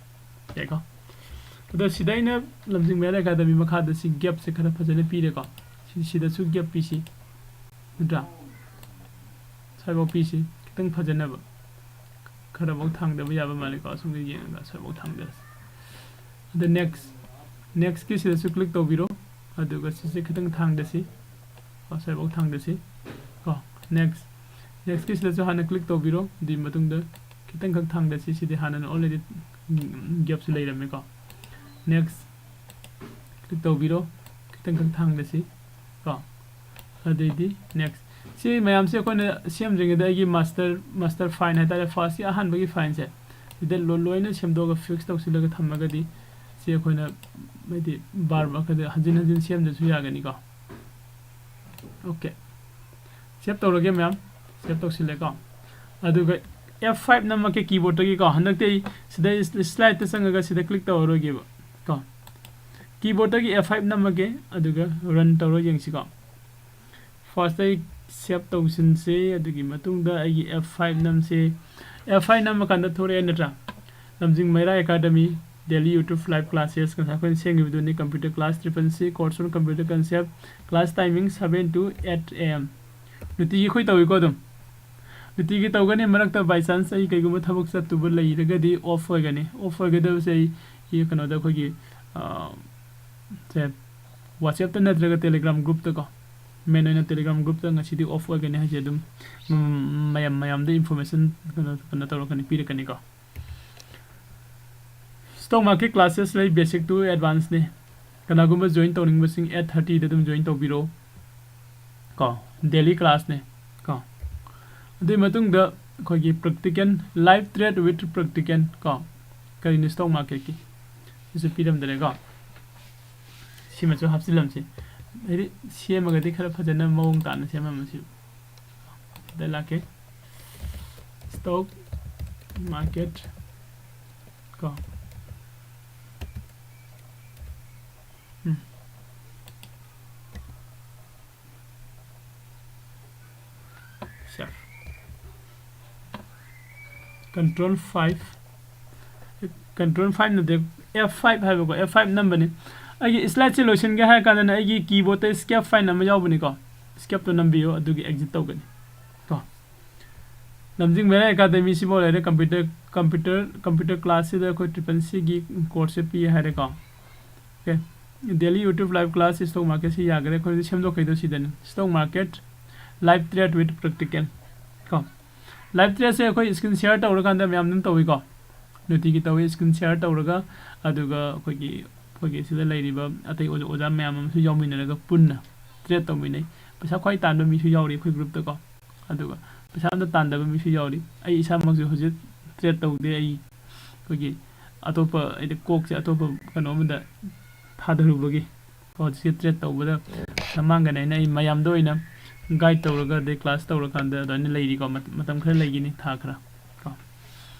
ꯌꯥꯏꯀꯣ? ꯑꯗꯣ ꯁꯤꯗ ꯑꯩꯅ ꯂꯝꯖꯤꯡ ꯃꯌꯥꯏ ꯑꯦꯀꯥꯗꯃꯤ ꯃꯈꯥꯗ ꯁꯤ ꯒꯦꯞꯁꯦ ꯈꯔ ꯐꯖꯅ ꯄꯤꯔꯦꯀꯣ꯫ ꯁꯤ, ꯁꯤꯗꯁꯨ ꯒꯦꯞ ꯄꯤꯁꯤ, ꯅꯠꯇ꯭ꯔꯥ? ꯁ꯭ꯋꯥꯏꯐꯥꯎ ꯄꯤꯁꯤ, ꯈꯤꯇꯪ ꯐꯖꯅꯕ꯫ ꯈꯔꯐꯥꯎ ꯊꯥꯡꯗꯕ ꯌꯥꯕ ꯃꯥꯜꯂꯦꯀꯣ, ꯑꯁꯣꯝꯒꯤ ꯌꯦꯡꯉꯒ ꯁ꯭ꯋꯥꯏꯐꯥꯎ ꯊꯥꯡꯗꯔꯁꯤ꯫ ꯑꯗ ꯅꯦꯛꯁ, ꯅꯦꯛꯁꯀꯤ ꯁꯤꯗꯁꯨ ꯀ꯭ꯂꯤꯛ ꯇꯧꯕꯤꯔꯣ, ꯑꯗꯨꯒ ꯁꯤꯁꯦ ꯈꯤꯇꯪ ꯊꯥꯡꯗꯁꯤ, ꯀꯣ, ꯁ꯭ꯋꯥꯏꯐꯥꯎ ꯊꯥꯡꯗꯁꯤ ꯀꯣ꯫ ꯅꯦꯛꯁ, ꯅꯦꯛꯁꯀꯤ ꯁꯤꯗꯁꯨ ꯍꯥꯟꯅ ꯀ꯭ꯂꯤꯛ ꯇꯧꯕꯤꯔꯣ, ꯑꯗꯨꯒꯤ ꯃꯇꯨꯡꯗ ꯈꯤꯇꯪꯈꯛ ꯊꯥꯡꯗꯁꯤ꯫ ꯁꯤꯗꯤ ꯍꯥꯟꯅꯅ ꯑꯣꯜꯔꯦꯗꯤ ꯒꯦꯞꯁꯨ ꯂꯩꯔꯝꯃꯦꯀꯣ꯫ ꯅꯦꯛꯁ ꯀ꯭ꯂꯤꯛ ꯇꯧꯕꯤꯔꯣ, ꯈꯤꯇꯪꯈꯛ ꯊꯥꯡꯗꯁꯤ ꯀꯣ꯫ ꯑꯗꯩꯗꯤ ꯅꯦꯛꯁ꯫ ꯁꯤ ꯃꯌꯥꯝꯁꯦ ꯑꯩꯈꯣꯏꯅ ꯁꯦꯝꯗ꯭ꯔꯤꯉꯩꯗ ꯑꯩꯒꯤ ꯃꯥꯁꯇꯔ, ꯃꯥꯁꯇꯔ ꯐꯥꯏꯜ ꯍꯥꯏꯇꯥꯔꯦ, ꯐꯥꯔꯁꯀꯤ ꯑꯍꯥꯟꯕꯒꯤ ꯐꯥꯏꯜꯁꯦ ꯁꯤꯗ ꯂꯣ-, ꯂꯣꯏꯅ ꯁꯦꯝꯗꯣꯛꯑꯒ ꯐꯤꯛꯁ ꯇꯧꯁꯤꯜꯂꯒ ꯊꯝꯃꯒꯗꯤ ꯁꯤ ꯑꯩꯈꯣꯏꯅ ꯍꯥꯏꯗꯤ ꯕꯥꯔ ꯕꯥꯔ ꯍꯟꯖꯤꯟ ꯍꯟꯖꯤꯟ ꯁꯦꯝꯗ꯭ꯔꯁꯨ ꯌꯥꯒꯅꯤꯀꯣ꯫ ꯑꯣꯀꯦ, ꯁꯦꯞ ꯇꯧꯔꯒꯦ ꯃꯌꯥꯝ, ꯁꯦꯞ ꯇꯧꯁꯤꯜꯂꯦꯀꯣ꯫ ꯑꯗꯨꯒ F five ꯅꯝꯃꯛꯀꯦ ꯀꯤꯕꯣꯔꯗꯇꯒꯤꯀꯣ꯫ ꯍꯟꯗꯛꯇꯤ ꯑꯩ ꯁꯤꯗ ꯁ꯭ꯂꯥꯏꯗꯇ ꯆꯪꯉꯒ ꯁꯤꯗ ꯀ꯭ꯂꯤꯛ ꯇꯧꯔꯔꯣꯏꯒꯦꯕ ꯀꯣ꯫ ꯀꯤꯕꯣꯔꯗꯇꯒꯤ F five ꯅꯝꯃꯒꯦ, ꯑꯗꯨꯒ ꯔꯟ ꯇꯧꯔ ꯌꯦꯡꯁꯤꯀꯣ꯫ ꯐꯥꯔꯁꯇ ꯑꯩ ꯁꯦꯞ ꯇꯧꯁꯤꯟꯁꯤ, ꯑꯗꯨꯒꯤ ꯃꯇꯨꯡꯗ ꯑꯩꯒꯤ F five ꯅꯝꯁꯤ꯫ F five ꯅꯝꯃꯀꯥꯟꯗ ꯊꯣꯔꯛꯑꯦ ꯅꯠꯇ꯭ꯔꯥ? ꯂꯝꯖꯤꯡ ꯃꯩꯔꯥ academy, daily YouTube live classes, ꯉꯁꯥꯏ ꯑꯩꯈꯣꯏꯅ ꯁꯦꯝꯈꯤꯕꯗꯨꯅꯤ, computer class triple C, course on computer concept, class timing seven to eight A M꯫ ꯅꯨꯡꯇꯤꯒꯤ ꯑꯩꯈꯣꯏ ꯇꯧꯏꯀꯣ ꯑꯗꯨꯝ꯫ ꯅꯨꯡꯇꯤꯒꯤ ꯇꯧꯒꯅꯤ, ꯃꯔꯛꯇ by chance ꯑꯩ ꯀꯩꯒꯨꯝꯕ ꯊꯕꯛ ꯆꯠꯇꯨꯕ ꯂꯩꯔꯒꯗꯤ off ꯑꯣꯏꯒꯅꯤ꯫ Off ꯑꯣꯏꯒꯗꯕꯁꯦ ꯑꯩ, ꯑꯩ ꯀꯩꯅꯣꯗ ꯑꯩꯈꯣꯏꯒꯤ, ꯑ, ꯁꯦ, WhatsAppꯇ ꯅꯠꯇ꯭ꯔꯒ Telegram groupꯇꯀꯣ, main ꯑꯣꯏꯅ Telegram groupꯇ ꯉꯁꯤꯗꯤ off ꯑꯣꯏꯒꯅꯤ ꯍꯥꯏꯁꯦ ꯑꯗꯨꯝ, ꯎꯝ, ꯃꯌꯥꯝ, ꯃꯌꯥꯝꯗ information ꯀꯩꯅꯣ, ꯀꯩꯅꯣ ꯇꯧꯔꯛꯀꯅꯤ, ꯄꯤꯔꯛꯀꯅꯤꯀꯣ꯫ Stock market classes ꯂꯩ, basic to advance ꯅꯦ꯫ ꯀꯅꯥꯒꯨꯝꯕ join ꯇꯧꯅꯤꯡꯕꯁꯤꯡ eight thirty ꯗ ꯑꯗꯨꯝ join ꯇꯧꯕꯤꯔꯣ꯫ ꯀꯣ, daily class ꯅꯦ꯫ ꯀꯣ, ꯑꯗꯨꯒꯤ ꯃꯇꯨꯡꯗ ꯑꯩꯈꯣꯏꯒꯤ practical, live trade with practical꯫ ꯀꯣ, ꯀꯔꯤꯅꯣ stock market ꯀꯤ? ꯁꯤꯁꯨ ꯄꯤꯔꯝꯗ꯭ꯔꯦꯀꯣ꯫ ꯁꯤꯃꯁꯨ ꯍꯥꯞꯆꯤꯜꯂꯝꯁꯤ꯫ ꯍꯥꯏꯗꯤ ꯁꯦꯝꯃꯒꯗꯤ ꯈꯔ ꯐꯖꯅ ꯃꯑꯣꯡ ꯇꯥꯅ ꯁꯦꯝꯃꯝꯃꯁꯤ꯫ ꯁꯤꯗ ꯂꯥꯛꯀꯦ꯫ Stock market꯫ ꯀꯣ꯫ ꯎꯝ꯫ Save꯫ Control five꯫ Control five ꯅꯠꯇꯦ, F five ꯍꯥꯏꯕꯀꯣ, F five ꯅꯝꯕꯅꯤ꯫ ꯑꯩꯒꯤ slide ꯁꯦ ꯂꯣꯏꯁꯤꯟꯒꯦ ꯍꯥꯏꯔ ꯀꯥꯟꯗꯅ ꯑꯩꯒꯤ keyboard ꯇ escape sign ꯑꯃ ꯌꯥꯎꯕꯅꯤꯀꯣ, escape ꯇꯣ ꯅꯝꯕꯤꯌꯨ, ꯑꯗꯨꯒꯤ exit ꯇꯧꯒꯅꯤ ꯀꯣ꯫ ꯂꯝꯖꯤꯡ ꯃꯩꯔꯥ academy ꯁꯤꯐꯥꯎ ꯂꯩꯔꯦ꯫ Computer, computer, computer class ꯁꯤꯗ ꯑꯩꯈꯣꯏ triple C ꯒꯤ course ꯁꯦ ꯄꯤ ꯍꯥꯏꯔꯦꯀꯣ꯫ Okay, daily YouTube live class, stock market ꯁꯤ ꯌꯥꯈ꯭ꯔꯦ꯫ ꯑꯩꯈꯣꯏ ꯍꯧꯖꯤꯛ ꯁꯦꯝꯗꯣꯛꯈꯤꯗꯣꯏ ꯁꯤꯗꯅꯤ, stock market, live trade with practical ꯀꯣ꯫ Live trade ꯁꯦ ꯑꯩꯈꯣꯏ screen share ꯇꯧꯔꯀꯥꯟꯗ ꯃꯌꯥꯝ ꯑꯗꯨꯝ ꯇꯧꯏꯀꯣ, ꯅꯨꯡꯇꯤꯒꯤ ꯇꯧꯏ꯫ Screen share ꯇꯧꯔꯒ, ꯑꯗꯨꯒ ꯑꯩꯈꯣꯏꯒꯤ, ꯑꯩꯈꯣꯏꯒꯤ ꯁꯤꯗ ꯂꯩꯔꯤꯕ ꯑꯇꯩ ꯑꯣꯖꯥ, ꯑꯣꯖꯥ ꯃꯌꯥꯝ ꯑꯃꯁꯨ ꯌꯥꯎꯃꯤꯟꯅꯔꯒ ꯄꯨꯟꯅ trade ꯇꯧꯃꯤꯟꯅꯩ꯫ ꯄꯩꯁꯥ ꯈ꯭ꯋꯥꯏ ꯇꯥꯟꯕ ꯃꯤꯁꯨ ꯌꯥꯎꯔꯤ ꯑꯩꯈꯣꯏ group ꯇꯀꯣ꯫ ꯑꯗꯨꯒ ꯄꯩꯁꯥ ꯑꯝꯇ ꯇꯥꯟꯗꯕ ꯃꯤꯁꯨ ꯌꯥꯎꯔꯤ꯫ ꯑꯩ ꯏꯁꯥꯃꯛꯁꯨ ꯍꯧꯖꯤꯛ trade ꯇꯧꯗꯦ꯫ ꯑꯩ ꯑꯩꯈꯣꯏꯒꯤ ꯑꯇꯣꯞꯄ, ꯍꯥꯏꯗꯤ ꯀꯣꯛꯁꯦ ꯑꯇꯣꯞꯄ ꯀꯩꯅꯣ ꯑꯃꯗ ꯊꯥꯗꯔꯨꯕꯒꯤ ꯍꯧꯖꯤꯛꯁꯦ trade ꯇꯧꯕꯗ ꯃꯃꯥꯡꯒꯅ ꯑꯩꯅ ꯑꯩ ꯃꯌꯥꯝꯗ ꯑꯣꯏꯅ guide ꯇꯧꯔꯒ, ꯑꯗꯩ class ꯇꯧꯔꯀꯥꯟꯗ ꯑꯗꯨꯃꯥꯏꯅ ꯂꯩꯔꯤꯀꯣ꯫ ꯃꯇꯝ, ꯃꯇꯝ ꯈꯔ ꯂꯩꯒꯅꯤ, ꯊꯥ ꯈꯔ ꯀꯣ꯫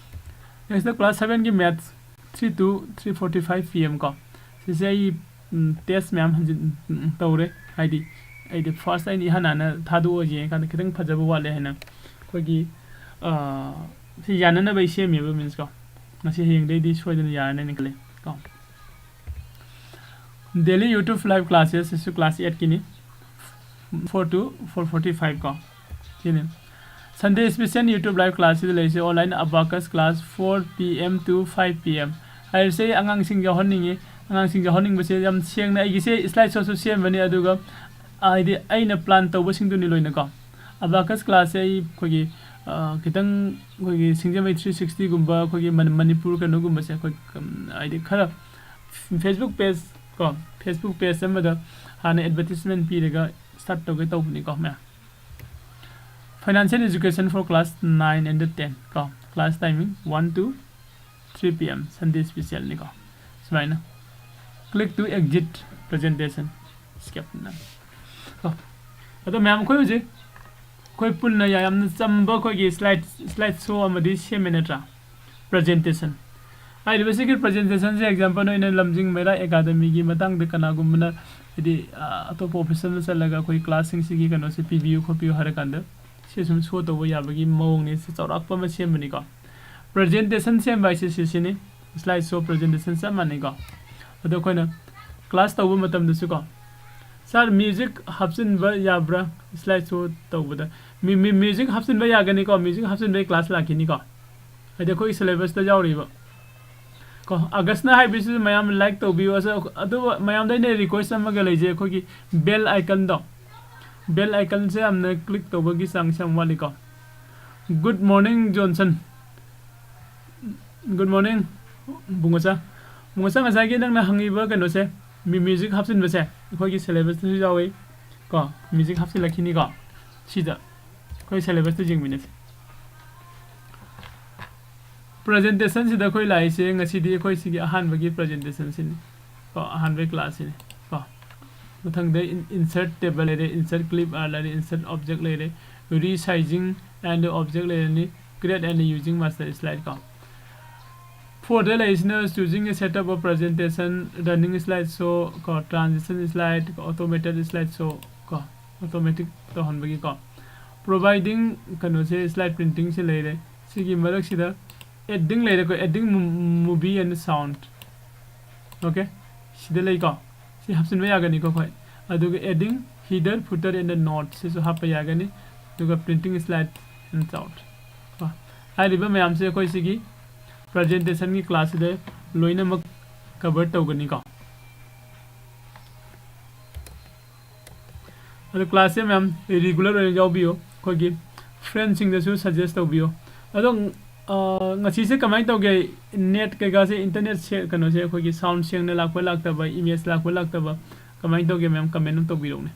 Next class seven ꯒꯤ maths, three to three forty five P M ꯀꯣ꯫ ꯁꯤꯁꯦ ꯑꯩ, ꯎꯝ, test ꯃꯌꯥꯝ ꯍꯟꯖꯤꯟ, ꯎꯝ, ꯇꯧꯔꯦ꯫ ꯍꯥꯏꯗꯤ ꯑꯩꯗꯤ first ꯑꯩꯅ ꯏꯍꯥꯟ ꯍꯥꯟꯅ ꯊꯥꯗꯣꯛꯑ ꯌꯦꯡꯉꯀꯥꯟꯗ ꯈꯤꯇꯪ ꯐꯖꯕ ꯋꯥꯠꯂꯦ ꯍꯥꯏꯅ ꯑꯩꯈꯣꯏꯒꯤ, ꯑ, ꯁꯤ ꯌꯥꯅꯅꯕ ꯑꯩ ꯁꯦꯝꯃꯦꯕ, means ꯀꯣ꯫ ꯉꯁꯤ ꯍꯌꯦꯡꯗꯩꯗꯤ ꯁꯣꯏꯗꯅ ꯌꯥꯔꯅꯤ ꯍꯥꯏꯅ ꯈꯜꯂꯤ ꯀꯣ꯫ Daily YouTube live classes ꯁꯤꯁꯨ class eight ꯀꯤꯅꯤ, four to four forty five ꯀꯣ꯫ ꯁꯤꯅꯤ꯫ Sunday special YouTube live class ꯁꯤꯗ ꯂꯩꯔꯤꯁꯦ, online Abacus class four P M to five P M꯫ ꯍꯥꯏꯔꯤꯁꯦ ꯑꯉꯥꯡꯁꯤꯡ ꯌꯥꯎꯍꯟꯅꯤꯡꯉꯤ꯫ ꯑꯉꯥꯡꯁꯤꯡ ꯌꯥꯎꯍꯟꯅꯤꯡꯕꯁꯦ ꯌꯥꯝ ꯁꯦꯡꯅ ꯑꯩꯒꯤꯁꯦ slide show ꯁꯨ ꯁꯦꯝꯕꯅꯤ, ꯑꯗꯨꯒ ꯍꯥꯏꯗꯤ ꯑꯩꯅ plan ꯇꯧꯕꯁꯤꯡꯗꯨꯅꯤ ꯂꯣꯏꯅꯀꯣ꯫ Abacus class ꯁꯦ ꯑꯩ ꯑꯩꯈꯣꯏꯒꯤ, ꯑ, ꯈꯤꯇꯪ ꯑꯩꯈꯣꯏꯒꯤ ꯁꯤꯡꯖꯃꯩ ꯊ꯭ꯔꯤ ꯁꯤꯛꯁꯇꯤꯒꯨꯝꯕ, ꯑꯩꯈꯣꯏꯒꯤ ꯃꯅꯤ-, ꯃꯅꯤꯄꯨꯔ ꯀꯩꯅꯣꯒꯨꯝꯕꯁꯦ, ꯑꯩꯈꯣꯏ, ꯎꯝ, ꯍꯥꯏꯗꯤ ꯈꯔ Facebook page ꯀꯣ, Facebook page ꯑꯃꯗ ꯍꯥꯟꯅ advertisement ꯄꯤꯔꯒ start ꯇꯧꯒꯦ ꯇꯧꯕꯅꯤꯀꯣ ꯃꯌꯥꯝ꯫ Financial education for class nine and ten ꯀꯣ, class timing one to three P M, Sunday special ꯅꯤꯀꯣ꯫ ꯁꯨꯃꯥꯏꯅ click to exit presentation, escape ꯅꯝ ꯀꯣ꯫ ꯑꯗꯣ ꯃꯌꯥꯝ, ꯑꯩꯈꯣꯏ ꯍꯧꯖꯤꯛ ꯑꯩꯈꯣꯏ ꯄꯨꯟꯅ ꯌꯥꯝꯅ ꯆꯝꯕ ꯑꯩꯈꯣꯏꯒꯤ slide, slide show ꯑꯃꯗꯤ ꯁꯦꯝꯃꯦ ꯅꯠꯇ꯭ꯔꯥ? Presentation ꯍꯥꯏꯔꯤꯕꯁꯤꯒꯤ presentationꯁꯦ example ꯑꯣꯏꯅ ꯂꯝꯖꯤꯡ ꯃꯩꯔꯥ academyꯒꯤ ꯃꯇꯥꯡꯗ ꯀꯅꯥꯒꯨꯝꯕꯅ, ꯍꯥꯏꯗꯤ, ꯑ, ꯑꯇꯣꯞꯄ officeꯇ ꯆꯠꯂꯒ ꯑꯩꯈꯣꯏ classꯁꯤꯡꯁꯤꯒꯤ ꯀꯩꯅꯣꯁꯦ ꯄꯤꯕꯤꯌꯨ ꯈꯣꯠꯄꯤꯌꯨ ꯍꯥꯏꯔꯀꯥꯟꯗ ꯁꯤ ꯁꯨꯝ show ꯇꯧꯕ ꯌꯥꯕꯒꯤ ꯃꯑꯣꯡꯅꯤ꯫ ꯁꯤ ꯆꯥꯎꯔꯥꯛꯄ ꯑꯃ ꯁꯦꯝꯕꯅꯤꯀꯣ꯫ Presentation ꯁꯦꯝꯕ ꯍꯥꯏꯁꯦ ꯁꯤꯁꯤꯅꯤ, slide show presentation ꯆꯞ ꯃꯥꯟꯅꯩꯀꯣ꯫ ꯑꯗꯣ ꯑꯩꯈꯣꯏꯅ class ꯇꯧꯕ ꯃꯇꯝꯗꯁꯨꯀꯣ, "Sir, music ꯍꯥꯞꯆꯤꯟꯕ ꯌꯥꯕ꯭ꯔꯥ?" Slide show ꯇꯧꯕꯗ ꯃꯤ-, ꯃꯤ-, music ꯍꯥꯞꯆꯤꯟꯕ ꯌꯥꯒꯅꯤꯀꯣ, music ꯍꯥꯞꯆꯤꯟꯕꯒꯤ class ꯂꯥꯛꯈꯤꯅꯤꯀꯣ꯫ ꯍꯥꯏꯗꯤ ꯑꯩꯈꯣꯏꯒꯤ syllabusꯇ ꯌꯥꯎꯔꯤꯕ ꯀꯣ꯫ Augustꯅ ꯍꯥꯏꯕꯁꯤꯁꯨ ꯃꯌꯥꯝ like ꯇꯧꯕꯤꯌꯨ꯫ ꯑꯁ, ꯑꯗꯨꯒ ꯃꯌꯥꯝꯗ ꯑꯩꯅ request ꯑꯃꯒ ꯂꯩꯖꯩ, ꯑꯩꯈꯣꯏꯒꯤ bell iconꯗꯣ, bell iconꯁꯦ ꯌꯥꯝꯅ click ꯇꯧꯕꯒꯤ ꯆꯥꯡꯁꯦ ꯌꯥꯝ ꯋꯥꯠꯂꯤꯀꯣ꯫ Good morning, Johnson꯫ Good morning, ꯕꯨꯡꯉꯣꯆꯥ꯫ ꯕꯨꯡꯉꯣꯆꯥ, ꯉꯁꯥꯏꯒꯤ ꯅꯪꯅ ꯍꯪꯉꯤꯕ ꯀꯩꯅꯣꯁꯦ, ꯃꯤ-, music ꯍꯥꯞꯆꯤꯟꯕꯁꯦ ꯑꯩꯈꯣꯏꯒꯤ syllabusꯇꯁꯨ ꯌꯥꯎꯏ ꯀꯣ꯫ Music ꯍꯥꯞꯆꯤꯜꯂꯛꯈꯤꯅꯤꯀꯣ꯫ ꯁꯤꯗ ꯑꯩꯈꯣꯏ syllabusꯇ ꯌꯦꯡꯃꯤꯟꯅꯁꯤ꯫ Presentationꯁꯤꯗ ꯑꯩꯈꯣꯏ ꯂꯥꯛꯏꯁꯦ ꯉꯁꯤꯗꯤ ꯑꯩꯈꯣꯏ ꯁꯤꯒꯤ ꯑꯍꯥꯟꯕꯒꯤ presentationꯁꯤꯅꯤ ꯀꯣ, ꯑꯍꯥꯟꯕꯒꯤ classꯁꯤꯅꯤ ꯀꯣ꯫ ꯃꯊꯪꯗ in-, insert table ꯂꯩꯔꯦ, insert clip art ꯂꯩꯔꯦ, insert object ꯂꯩꯔꯦ, resizing and object ꯂꯩꯔꯅꯤ, create and using master slide ꯀꯣ꯫ Fourꯗ ꯂꯩꯔꯤꯁꯤꯅ choosing a setup of presentation, running slide show ꯀꯣ, transition slide, automated slide show ꯀꯣ, automatic ꯇꯧꯍꯟꯕꯒꯤꯀꯣ꯫ Providing ꯀꯩꯅꯣꯁꯦ, slide printingꯁꯦ ꯂꯩꯔꯦ꯫ ꯁꯤꯒꯤ ꯃꯔꯛꯁꯤꯗ adding ꯂꯩꯔꯦꯀꯣ, adding mo-, movie and sound꯫ Okay, ꯁꯤꯗ ꯂꯩꯀꯣ, ꯁꯤ ꯍꯥꯞꯆꯤꯟꯕ ꯌꯥꯒꯅꯤꯀꯣ ꯑꯩꯈꯣꯏ꯫ ꯑꯗꯨꯒ adding header, footer and note ꯁꯤꯁꯨ ꯍꯥꯞꯄ ꯌꯥꯒꯅꯤ꯫ ꯑꯗꯨꯒ printing slide and sound ꯀꯣ꯫ ꯍꯥꯏꯔꯤꯕ ꯃꯌꯥꯝꯁꯦ ꯑꯩꯈꯣꯏ ꯁꯤꯒꯤ presentationꯒꯤ classꯁꯤꯗ ꯂꯣꯏꯅꯃꯛ cover ꯇꯧꯒꯅꯤꯀꯣ꯫ ꯑꯗꯣ classꯁꯦ ꯃꯌꯥꯝ regular ꯑꯣꯏꯅ ꯌꯥꯎꯕꯤꯌꯨ꯫ ꯑꯩꯈꯣꯏꯒꯤ ꯐ꯭ꯔꯦꯟꯁꯤꯡꯗꯁꯨ ꯁꯖꯦꯁ ꯇꯧꯕꯤꯌꯨ꯫ ꯑꯗꯣ, ꯑ, ꯉꯁꯤꯁꯦ ꯀꯃꯥꯏꯅ ꯇꯧꯒꯦ? ꯅꯦꯠ ꯀꯩꯀꯥꯁꯦ, ꯏꯟꯇꯔꯅꯦꯠꯁꯦ, ꯀꯩꯅꯣꯁꯦ, ꯑꯩꯈꯣꯏꯒꯤ ꯁꯥꯎꯟ ꯁꯦꯡꯅ ꯂꯥꯛꯄ ꯂꯥꯛꯇꯕ, ꯏꯃꯦꯖ ꯂꯥꯛꯄ ꯂꯥꯛꯇꯕ, ꯀꯃꯥꯏꯅ ꯇꯧꯒꯦ, ꯃꯌꯥꯝ? ꯀꯃꯦꯟ ꯑꯃ ꯇꯧꯕꯤꯔꯛꯎꯅꯦ꯫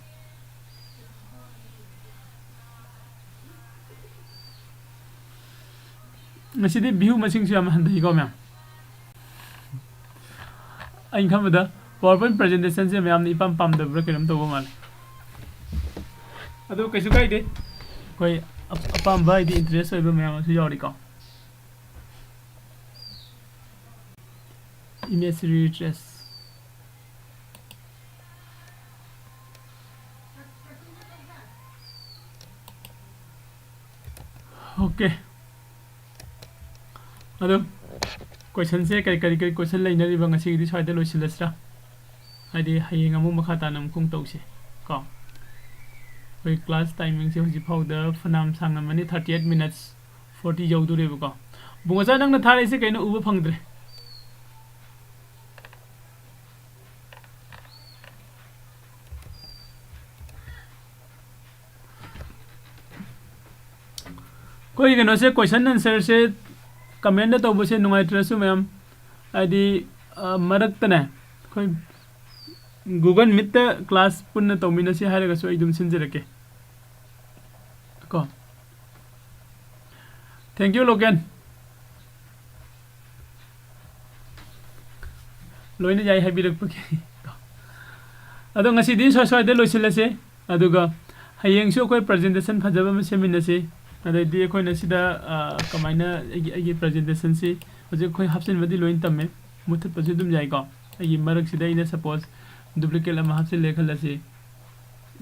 ꯉꯁꯤꯗꯤ ꯚ꯭ꯌꯨ ꯃꯁꯤꯡꯁꯨ ꯌꯥꯝ ꯍꯟꯊꯩꯀꯣ, ꯃꯌꯥꯝ꯫ ꯑꯩꯅ ꯈꯟꯕꯗ PowerPoint ꯄ꯭ꯔꯖꯦꯟꯇꯦꯁꯟꯁꯦ ꯃꯌꯥꯝꯅ ꯏꯄꯥꯝ ꯄꯥꯝꯗꯕ꯭ꯔꯥ ꯀꯩꯅꯣꯝ ꯇꯧꯕ ꯃꯥꯜꯂꯦ꯫ ꯑꯗꯣ ꯀꯩꯁꯨ ꯀꯥꯏꯗꯦ, ꯑꯩꯈꯣꯏ ꯑꯄꯥꯝꯕ, ꯍꯥꯏꯗꯤ ꯏꯟꯇꯔꯦꯁ ꯑꯣꯏꯕ ꯃꯌꯥꯝ ꯑꯃꯁꯨ ꯌꯥꯎꯔꯤꯀꯣ꯫ Image retrace. Okay. ꯑꯗꯣ ꯀꯣꯏꯁꯟꯁꯦ ꯀꯔꯤ, ꯀꯔꯤ, ꯀꯔꯤ ꯀꯣꯏꯁꯟ ꯂꯩꯅꯔꯤꯕ? ꯉꯁꯤꯒꯤꯗꯤ ꯁ꯭ꯋꯥꯏꯗ ꯂꯣꯏꯁꯤꯜꯂꯁꯤꯔꯥ? ꯍꯥꯏꯗꯤ ꯍꯌꯦꯡ ꯑꯃꯨꯛ ꯃꯈꯥ ꯇꯥꯅ ꯑꯃꯨꯛ ꯇꯧꯁꯤ ꯀꯣ꯫ ꯑꯩꯈꯣꯏ ꯀ꯭ꯂꯥꯁ ꯇꯥꯏꯃꯤꯡꯁꯦ ꯍꯧꯖꯤꯛ ꯐꯥꯎꯗ ꯐꯅꯌꯥꯝ ꯁꯥꯡꯉꯝꯃꯅꯤ, thirty eight minutes, forty ꯌꯧꯗꯣꯔꯦꯕꯀꯣ꯫ ꯕꯨꯡꯉꯣꯆꯥ, ꯅꯪꯅ ꯊꯥꯔꯛꯏꯁꯦ ꯀꯩꯅꯣ? ꯎꯕ ꯐꯪꯗ꯭ꯔꯦ꯫ ꯑꯩꯈꯣꯏ ꯀꯩꯅꯣꯁꯦ, ꯀꯣꯏꯁꯟ ꯑꯟꯁꯔꯁꯦ ꯀꯃꯦꯟꯗ ꯇꯧꯕꯁꯦ ꯅꯨꯡꯉꯥꯏꯇ꯭ꯔꯁꯨ ꯃꯌꯥꯝ, ꯍꯥꯏꯗꯤ, ꯑ, ꯃꯔꯛꯇꯅꯦ, ꯑꯩꯈꯣꯏ Google Meetꯇ ꯀ꯭ꯂꯥꯁ ꯄꯨꯟꯅ ꯇꯧꯃꯤꯟꯅꯁꯤ ꯍꯥꯏꯔꯒꯁꯨ ꯑꯩ ꯑꯗꯨꯝ ꯁꯤꯟꯖꯔꯛꯀꯦ ꯀꯣ꯫ Thank you, local. ꯂꯣꯏꯅ ꯌꯥꯏ ꯍꯥꯏꯕꯤꯔꯛꯄꯒꯤ꯫ ꯑꯗꯣ ꯉꯁꯤꯗꯤ ꯁ꯭ꯋꯥꯏ ꯁ꯭ꯋꯥꯏꯗ ꯂꯣꯏꯁꯤꯜꯂꯁꯦ꯫ ꯑꯗꯨꯒ ꯍꯌꯦꯡꯁꯨ ꯑꯩꯈꯣꯏ ꯄ꯭ꯔꯖꯦꯟꯇꯦꯁꯟ ꯐꯖꯕ ꯑꯃ ꯁꯦꯝꯃꯤꯟꯅꯁꯤ꯫ ꯑꯗꯩꯗꯤ ꯑꯩꯈꯣꯏꯅ ꯁꯤꯗ, ꯑ, ꯀꯃꯥꯏꯅ ꯑꯩꯒꯤ, ꯑꯩꯒꯤ ꯄ꯭ꯔꯖꯦꯟꯇꯦꯁꯟꯁꯤ ꯍꯧꯖꯤꯛ ꯑꯩꯈꯣꯏ ꯍꯥꯞꯆꯤꯟꯕꯗꯤ ꯂꯣꯏꯅ ꯇꯝꯃꯦ꯫ ꯃꯨꯠꯊꯠꯄꯁꯨ ꯑꯗꯨꯝ ꯌꯥꯏꯀꯣ꯫ ꯑꯩꯒꯤ ꯃꯔꯛꯁꯤꯗ ꯑꯩꯅ, ꯁꯄꯣꯁ, ꯗꯨꯄ꯭ꯂꯤꯀꯦꯠ ꯑꯃ ꯍꯥꯞꯆꯤꯜꯂꯦ ꯈꯜꯂꯁꯤ꯫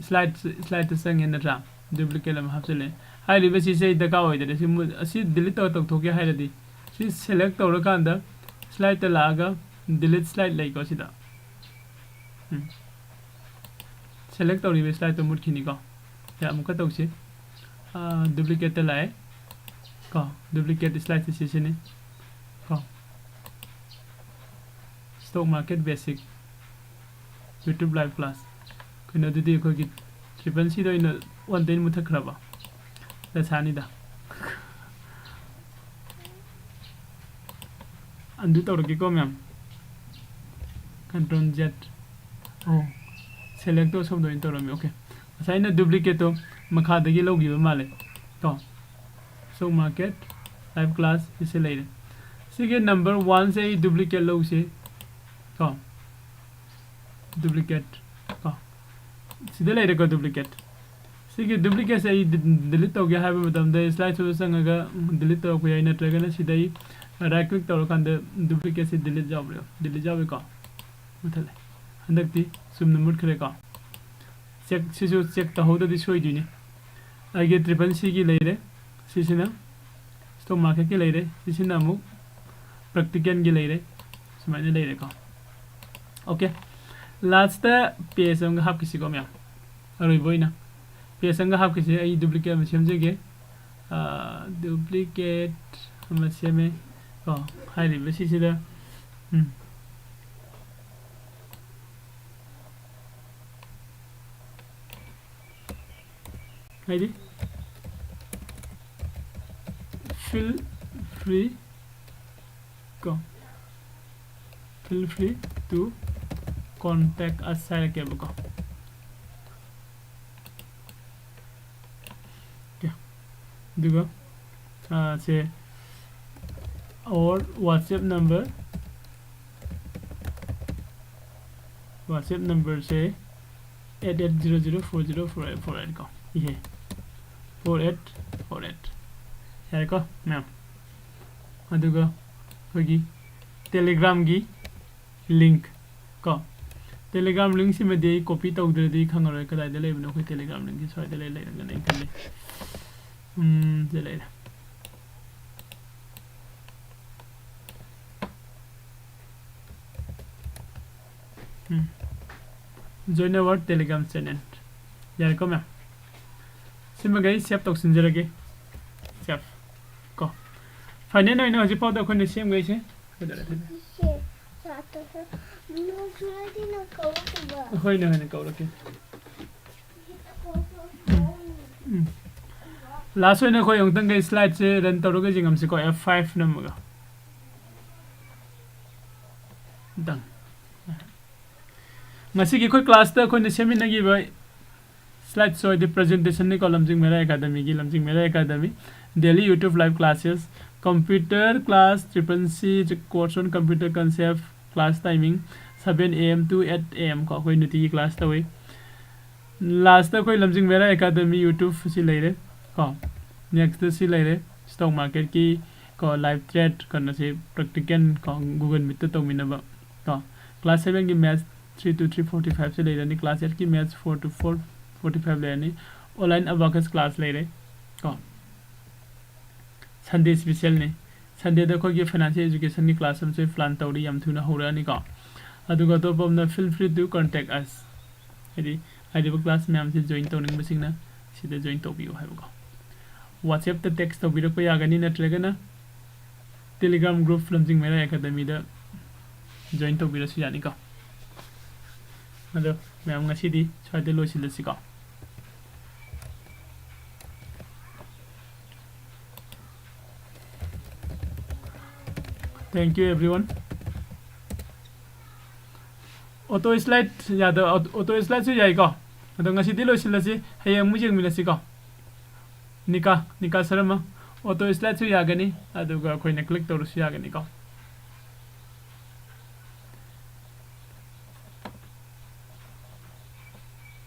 ꯁ꯭ꯂꯥꯏꯗ, ꯁ꯭ꯂꯥꯏꯗꯇ ꯆꯪꯉꯦ ꯅꯠꯇ꯭ꯔꯥ? ꯗꯨꯄ꯭ꯂꯤꯀꯦꯠ ꯑꯃ ꯍꯥꯞꯆꯤꯜꯂꯦ꯫ ꯍꯥꯏꯔꯤꯕꯁꯤꯁꯦ ꯑꯩ ꯗꯔꯀꯥꯔ ꯑꯣꯏꯗꯔꯦ꯫ ꯁꯤ ꯃꯨ-, ꯑꯁꯤ ꯗꯤꯂꯤꯠ ꯇꯧꯔ ꯇꯧꯊꯣꯛꯀꯦ ꯍꯥꯏꯔꯗꯤ, ꯁꯤ ꯁꯦꯂꯦꯛ ꯇꯧꯔꯀꯥꯟꯗ ꯁ꯭ꯂꯥꯏꯗꯇ ꯂꯥꯛꯑꯒ ꯗꯤꯂꯤꯠ ꯁ꯭ꯂꯥꯏꯗ ꯂꯩꯀꯣ ꯁꯤꯗ꯫ ꯎꯝ꯫ ꯁꯦꯂꯦꯛ ꯇꯧꯔꯤꯕ ꯁ꯭ꯂꯥꯏꯗꯇꯣ ꯃꯨꯠꯈꯤꯅꯤꯀꯣ꯫ ꯁꯤ ꯑꯃꯨꯛꯀ ꯇꯧꯁꯤ꯫ ꯑꯥ, ꯗꯨꯄ꯭ꯂꯤꯀꯦꯠꯇ ꯂꯥꯛꯑꯦ꯫ ꯀꯣ, ꯗꯨꯄ꯭ꯂꯤꯀꯦꯠ ꯁ꯭ꯂꯥꯏꯗꯁꯦ ꯁꯤꯁꯤꯅꯤ꯫ ꯀꯣ, stock market basic, YouTube live class꯫ ꯀꯩꯅꯣꯗꯨꯗꯤ ꯑꯩꯈꯣꯏꯒꯤ triple Cꯗ ꯑꯣꯏꯅ one time ꯃꯨꯠꯊꯠꯈ꯭ꯔꯕ꯫ ꯗꯁꯥꯅꯤꯗ꯫ Undo ꯇꯧꯔꯒꯦꯀꯣ ꯃꯌꯥꯝ꯫ Control Z꯫ ꯑꯣ, select ꯇꯣ ꯁꯣꯝꯗ ꯑꯣꯏꯅ ꯇꯧꯔꯝꯃꯦ꯫ Okay, ꯉꯁꯥꯏ ꯑꯩꯅ duplicate ꯇꯣ ꯃꯈꯥꯗꯒꯤ ꯂꯧꯈꯤꯕ ꯃꯥꯜꯂꯦ꯫ ꯀꯣ, stock market, live class, ꯁꯤꯁꯦ ꯂꯩꯔꯦ꯫ ꯁꯤꯒꯤ number one ꯁꯦ ꯑꯩ duplicate ꯂꯧꯁꯦ꯫ ꯀꯣ, duplicate꯫ ꯀꯣ, ꯁꯤꯗ ꯂꯩꯔꯦꯀꯣ duplicate꯫ ꯁꯤꯒꯤ duplicate ꯁꯦ ꯑꯩ ꯗꯤ-, delete ꯇꯧꯒꯦ ꯍꯥꯏꯕ ꯃꯇꯝꯗ slide show ꯗ ꯆꯪꯉꯒ delete ꯇꯧꯔꯛꯄ ꯌꯥꯏ, ꯅꯠꯇ꯭ꯔꯒꯅ ꯁꯤꯗ ꯑꯩ right click ꯇꯧꯔꯀꯥꯟꯗ duplicate ꯁꯦ delete ꯌꯥꯎꯕ꯭ꯔꯥ? Delete ꯌꯥꯎꯋꯤꯀꯣ꯫ ꯃꯨꯊꯠꯂꯦ꯫ ꯍꯟꯗꯛꯇꯤ ꯆꯨꯝꯅ ꯃꯨꯠꯈ꯭ꯔꯦꯀꯣ꯫ Check, ꯁꯤꯁꯨ check ꯇꯧꯍꯧꯗꯗꯤ ꯁꯣꯏꯗꯣꯏꯅꯤ꯫ ꯑꯩꯒꯤ triple C ꯒꯤ ꯂꯩꯔꯦ꯫ ꯁꯤꯁꯤꯅ stock market ꯀꯤ ꯂꯩꯔꯦ꯫ ꯁꯤꯁꯤꯅ ꯑꯃꯨꯛ practical ꯒꯤ ꯂꯩꯔꯦ꯫ ꯁꯨꯃꯥꯏꯅ ꯂꯩꯔꯦꯀꯣ꯫ Okay, last ꯇ page ꯑꯃꯒ ꯍꯥꯞꯈꯤꯁꯤꯀꯣ ꯃꯌꯥꯝ꯫ ꯑꯔꯣꯏꯕ ꯑꯣꯏꯅ page ꯑꯃꯒ ꯍꯥꯞꯈꯤꯁꯤ꯫ ꯑꯩ duplicate ꯑꯃ ꯁꯦꯝꯖꯒꯦ꯫ ꯑꯥ, duplicate ꯑꯃ ꯁꯦꯝꯃꯦ ꯀꯣ꯫ ꯍꯥꯏꯔꯤꯕ ꯁꯤꯁꯤꯗ, ꯎꯝ꯫ ꯍꯥꯏꯗꯤ, feel free ꯀꯣ, feel free to contact us ꯍꯥꯏꯔꯛꯀꯦꯕꯀꯣ꯫ Okay, ꯑꯗꯨꯒ, ꯑꯥ, ꯁꯦ, our WhatsApp number, WhatsApp number say eight eight zero zero four zero four eight four eight ꯀꯣ꯫ ꯏꯍꯦ, four eight four eight꯫ ꯌꯥꯔꯦꯀꯣ ꯃꯌꯥꯝ? ꯑꯗꯨꯒ ꯑꯩꯈꯣꯏꯒꯤ Telegram ꯒꯤ link ꯀꯣ꯫ Telegram link ꯁꯤꯃꯗꯤ ꯑꯩ copy ꯇꯧꯗ꯭ꯔꯗꯤ ꯈꯪꯉꯔꯣꯏ ꯀꯗꯥꯏꯗ ꯂꯩꯕꯅꯣ꯫ ꯑꯩꯈꯣꯏ Telegram link ꯁꯤ ꯁ꯭ꯋꯥꯏꯗ ꯂꯩ, ꯂꯩꯔꯝꯒꯅꯤ ꯑꯩꯅ ꯈꯜꯂꯤ꯫ ꯎꯝ, ꯁꯤꯗ ꯂꯩꯔꯦ꯫ ꯎꯝ꯫ Join our Telegram channel꯫ ꯌꯥꯔꯦꯀꯣ ꯃꯌꯥꯝ? ꯁꯤꯃꯒ ꯑꯩ save ꯇꯧꯁꯤꯟꯖꯔꯒꯦ꯫ Save꯫ ꯀꯣ꯫ Final ꯑꯣꯏꯅ ꯍꯧꯖꯤꯛ ꯐꯥꯎꯗ ꯑꯩꯈꯣꯏꯅ ꯁꯦꯝꯈꯩꯁꯦ꯫ ꯀꯩꯗꯧꯔꯦ ꯑꯗꯨꯗꯤ? ꯁꯦ, ꯆꯥ ꯇꯣꯛꯑꯣ꯫ ꯅꯣꯡ ꯆꯨꯔꯗꯤ ꯅꯪ ꯀꯧꯔꯛꯇꯕ꯫ ꯍꯣꯏꯅꯦ, ꯍꯣꯏꯅꯦ, ꯀꯧꯔꯛꯀꯦ꯫ ꯎꯝ꯫ Last ꯑꯣꯏꯅ ꯑꯩꯈꯣꯏ ꯑꯃꯨꯛꯇꯪꯒ slideꯁꯦ run ꯇꯧꯔꯒ ꯌꯦꯡꯉꯝꯁꯤꯀꯣ, F five ꯅꯝꯃꯒ꯫ Done꯫ ꯉꯁꯤꯒꯤ ꯑꯩꯈꯣꯏ classꯇ ꯑꯩꯈꯣꯏꯅ ꯁꯦꯝꯃꯤꯟꯅꯈꯤꯕ slide show ꯍꯥꯏꯗꯤ presentationꯅꯤꯀꯣ, ꯂꯝꯖꯤꯡ ꯃꯩꯔꯥ Academyꯒꯤ, ꯂꯝꯖꯤꯡ ꯃꯩꯔꯥ Academy daily YouTube live classes, computer class, triple C course on computer concept, class timing seven A M to eight A M ꯀꯣ, ꯑꯩꯈꯣꯏ ꯅꯨꯡꯇꯤꯒꯤ class ꯇꯧꯏ꯫ Lastꯇ ꯑꯩꯈꯣꯏ ꯂꯝꯖꯤꯡ ꯃꯩꯔꯥ Academy YouTube ꯁꯤ ꯂꯩꯔꯦ ꯀꯣ꯫ Nextꯇ ꯁꯤ ꯂꯩꯔꯦ, stock marketꯀꯤ ꯀꯣ, live trade ꯀꯩꯅꯣꯁꯤ practical ꯀꯣ, Google Meetꯇ ꯇꯧꯃꯤꯟꯅꯕ ꯀꯣ꯫ Class sevenꯒꯤ maths three to three forty five ꯁꯤ ꯂꯩꯔꯅꯤ꯫ Class eightꯀꯤ maths four to four forty five ꯂꯩꯔꯅꯤ꯫ Online abacus class ꯂꯩꯔꯦ ꯀꯣ꯫ Sunday specialꯅꯤ꯫ Sundayꯗ ꯑꯩꯈꯣꯏꯒꯤ financial educationꯒꯤ class ꯑꯃꯁꯨ plan ꯇꯧꯔꯤ, ꯌꯥꯝ ꯊꯨꯅ ꯍꯧꯔꯛꯑꯅꯤꯀꯣ꯫ ꯑꯗꯨꯒ ꯑꯇꯣꯞꯄ ꯑꯃꯅ feel free to contact us, ꯍꯥꯏꯗꯤ ꯍꯥꯏꯔꯤꯕ class ꯃꯌꯥꯝꯁꯤ join ꯇꯧꯅꯤꯡꯕꯁꯤꯡꯅ ꯁꯤꯗ join ꯇꯧꯕꯤꯌꯨ ꯍꯥꯏꯕꯀꯣ꯫ WhatsAppꯇ text ꯇꯧꯕꯤꯔꯛꯄ ꯌꯥꯒꯅꯤ, ꯅꯠꯇ꯭ꯔꯒꯅ Telegram group ꯂꯝꯖꯤꯡ ꯃꯩꯔꯥ Academyꯗ join ꯇꯧꯕꯤꯔꯁꯨ ꯌꯥꯅꯤꯀꯣ꯫ ꯑꯗꯣ ꯃꯌꯥꯝ, ꯉꯁꯤꯗꯤ ꯁ꯭ꯋꯥꯏꯗ ꯂꯣꯏꯁꯤꯜꯂꯁꯤꯀꯣ꯫ Thank you everyone. Auto slide ꯌꯥꯗ, auto slideꯁꯨ ꯌꯥꯏꯀꯣ꯫ ꯑꯗꯣ ꯉꯁꯤꯗꯤ ꯂꯣꯏꯁꯤꯜꯂꯁꯤ, ꯍꯌꯦꯡ ꯑꯃꯨꯛ ꯌꯦꯡꯃꯤꯟꯅꯁꯤꯀꯣ꯫ ꯅꯤꯀꯥ, ꯅꯤꯀꯥ ꯁꯔꯃ, auto slideꯁꯨ ꯌꯥꯒꯅꯤ, ꯑꯗꯨꯒ ꯑꯩꯈꯣꯏꯅ click ꯇꯧꯔꯁꯨ ꯌꯥꯒꯅꯤꯀꯣ꯫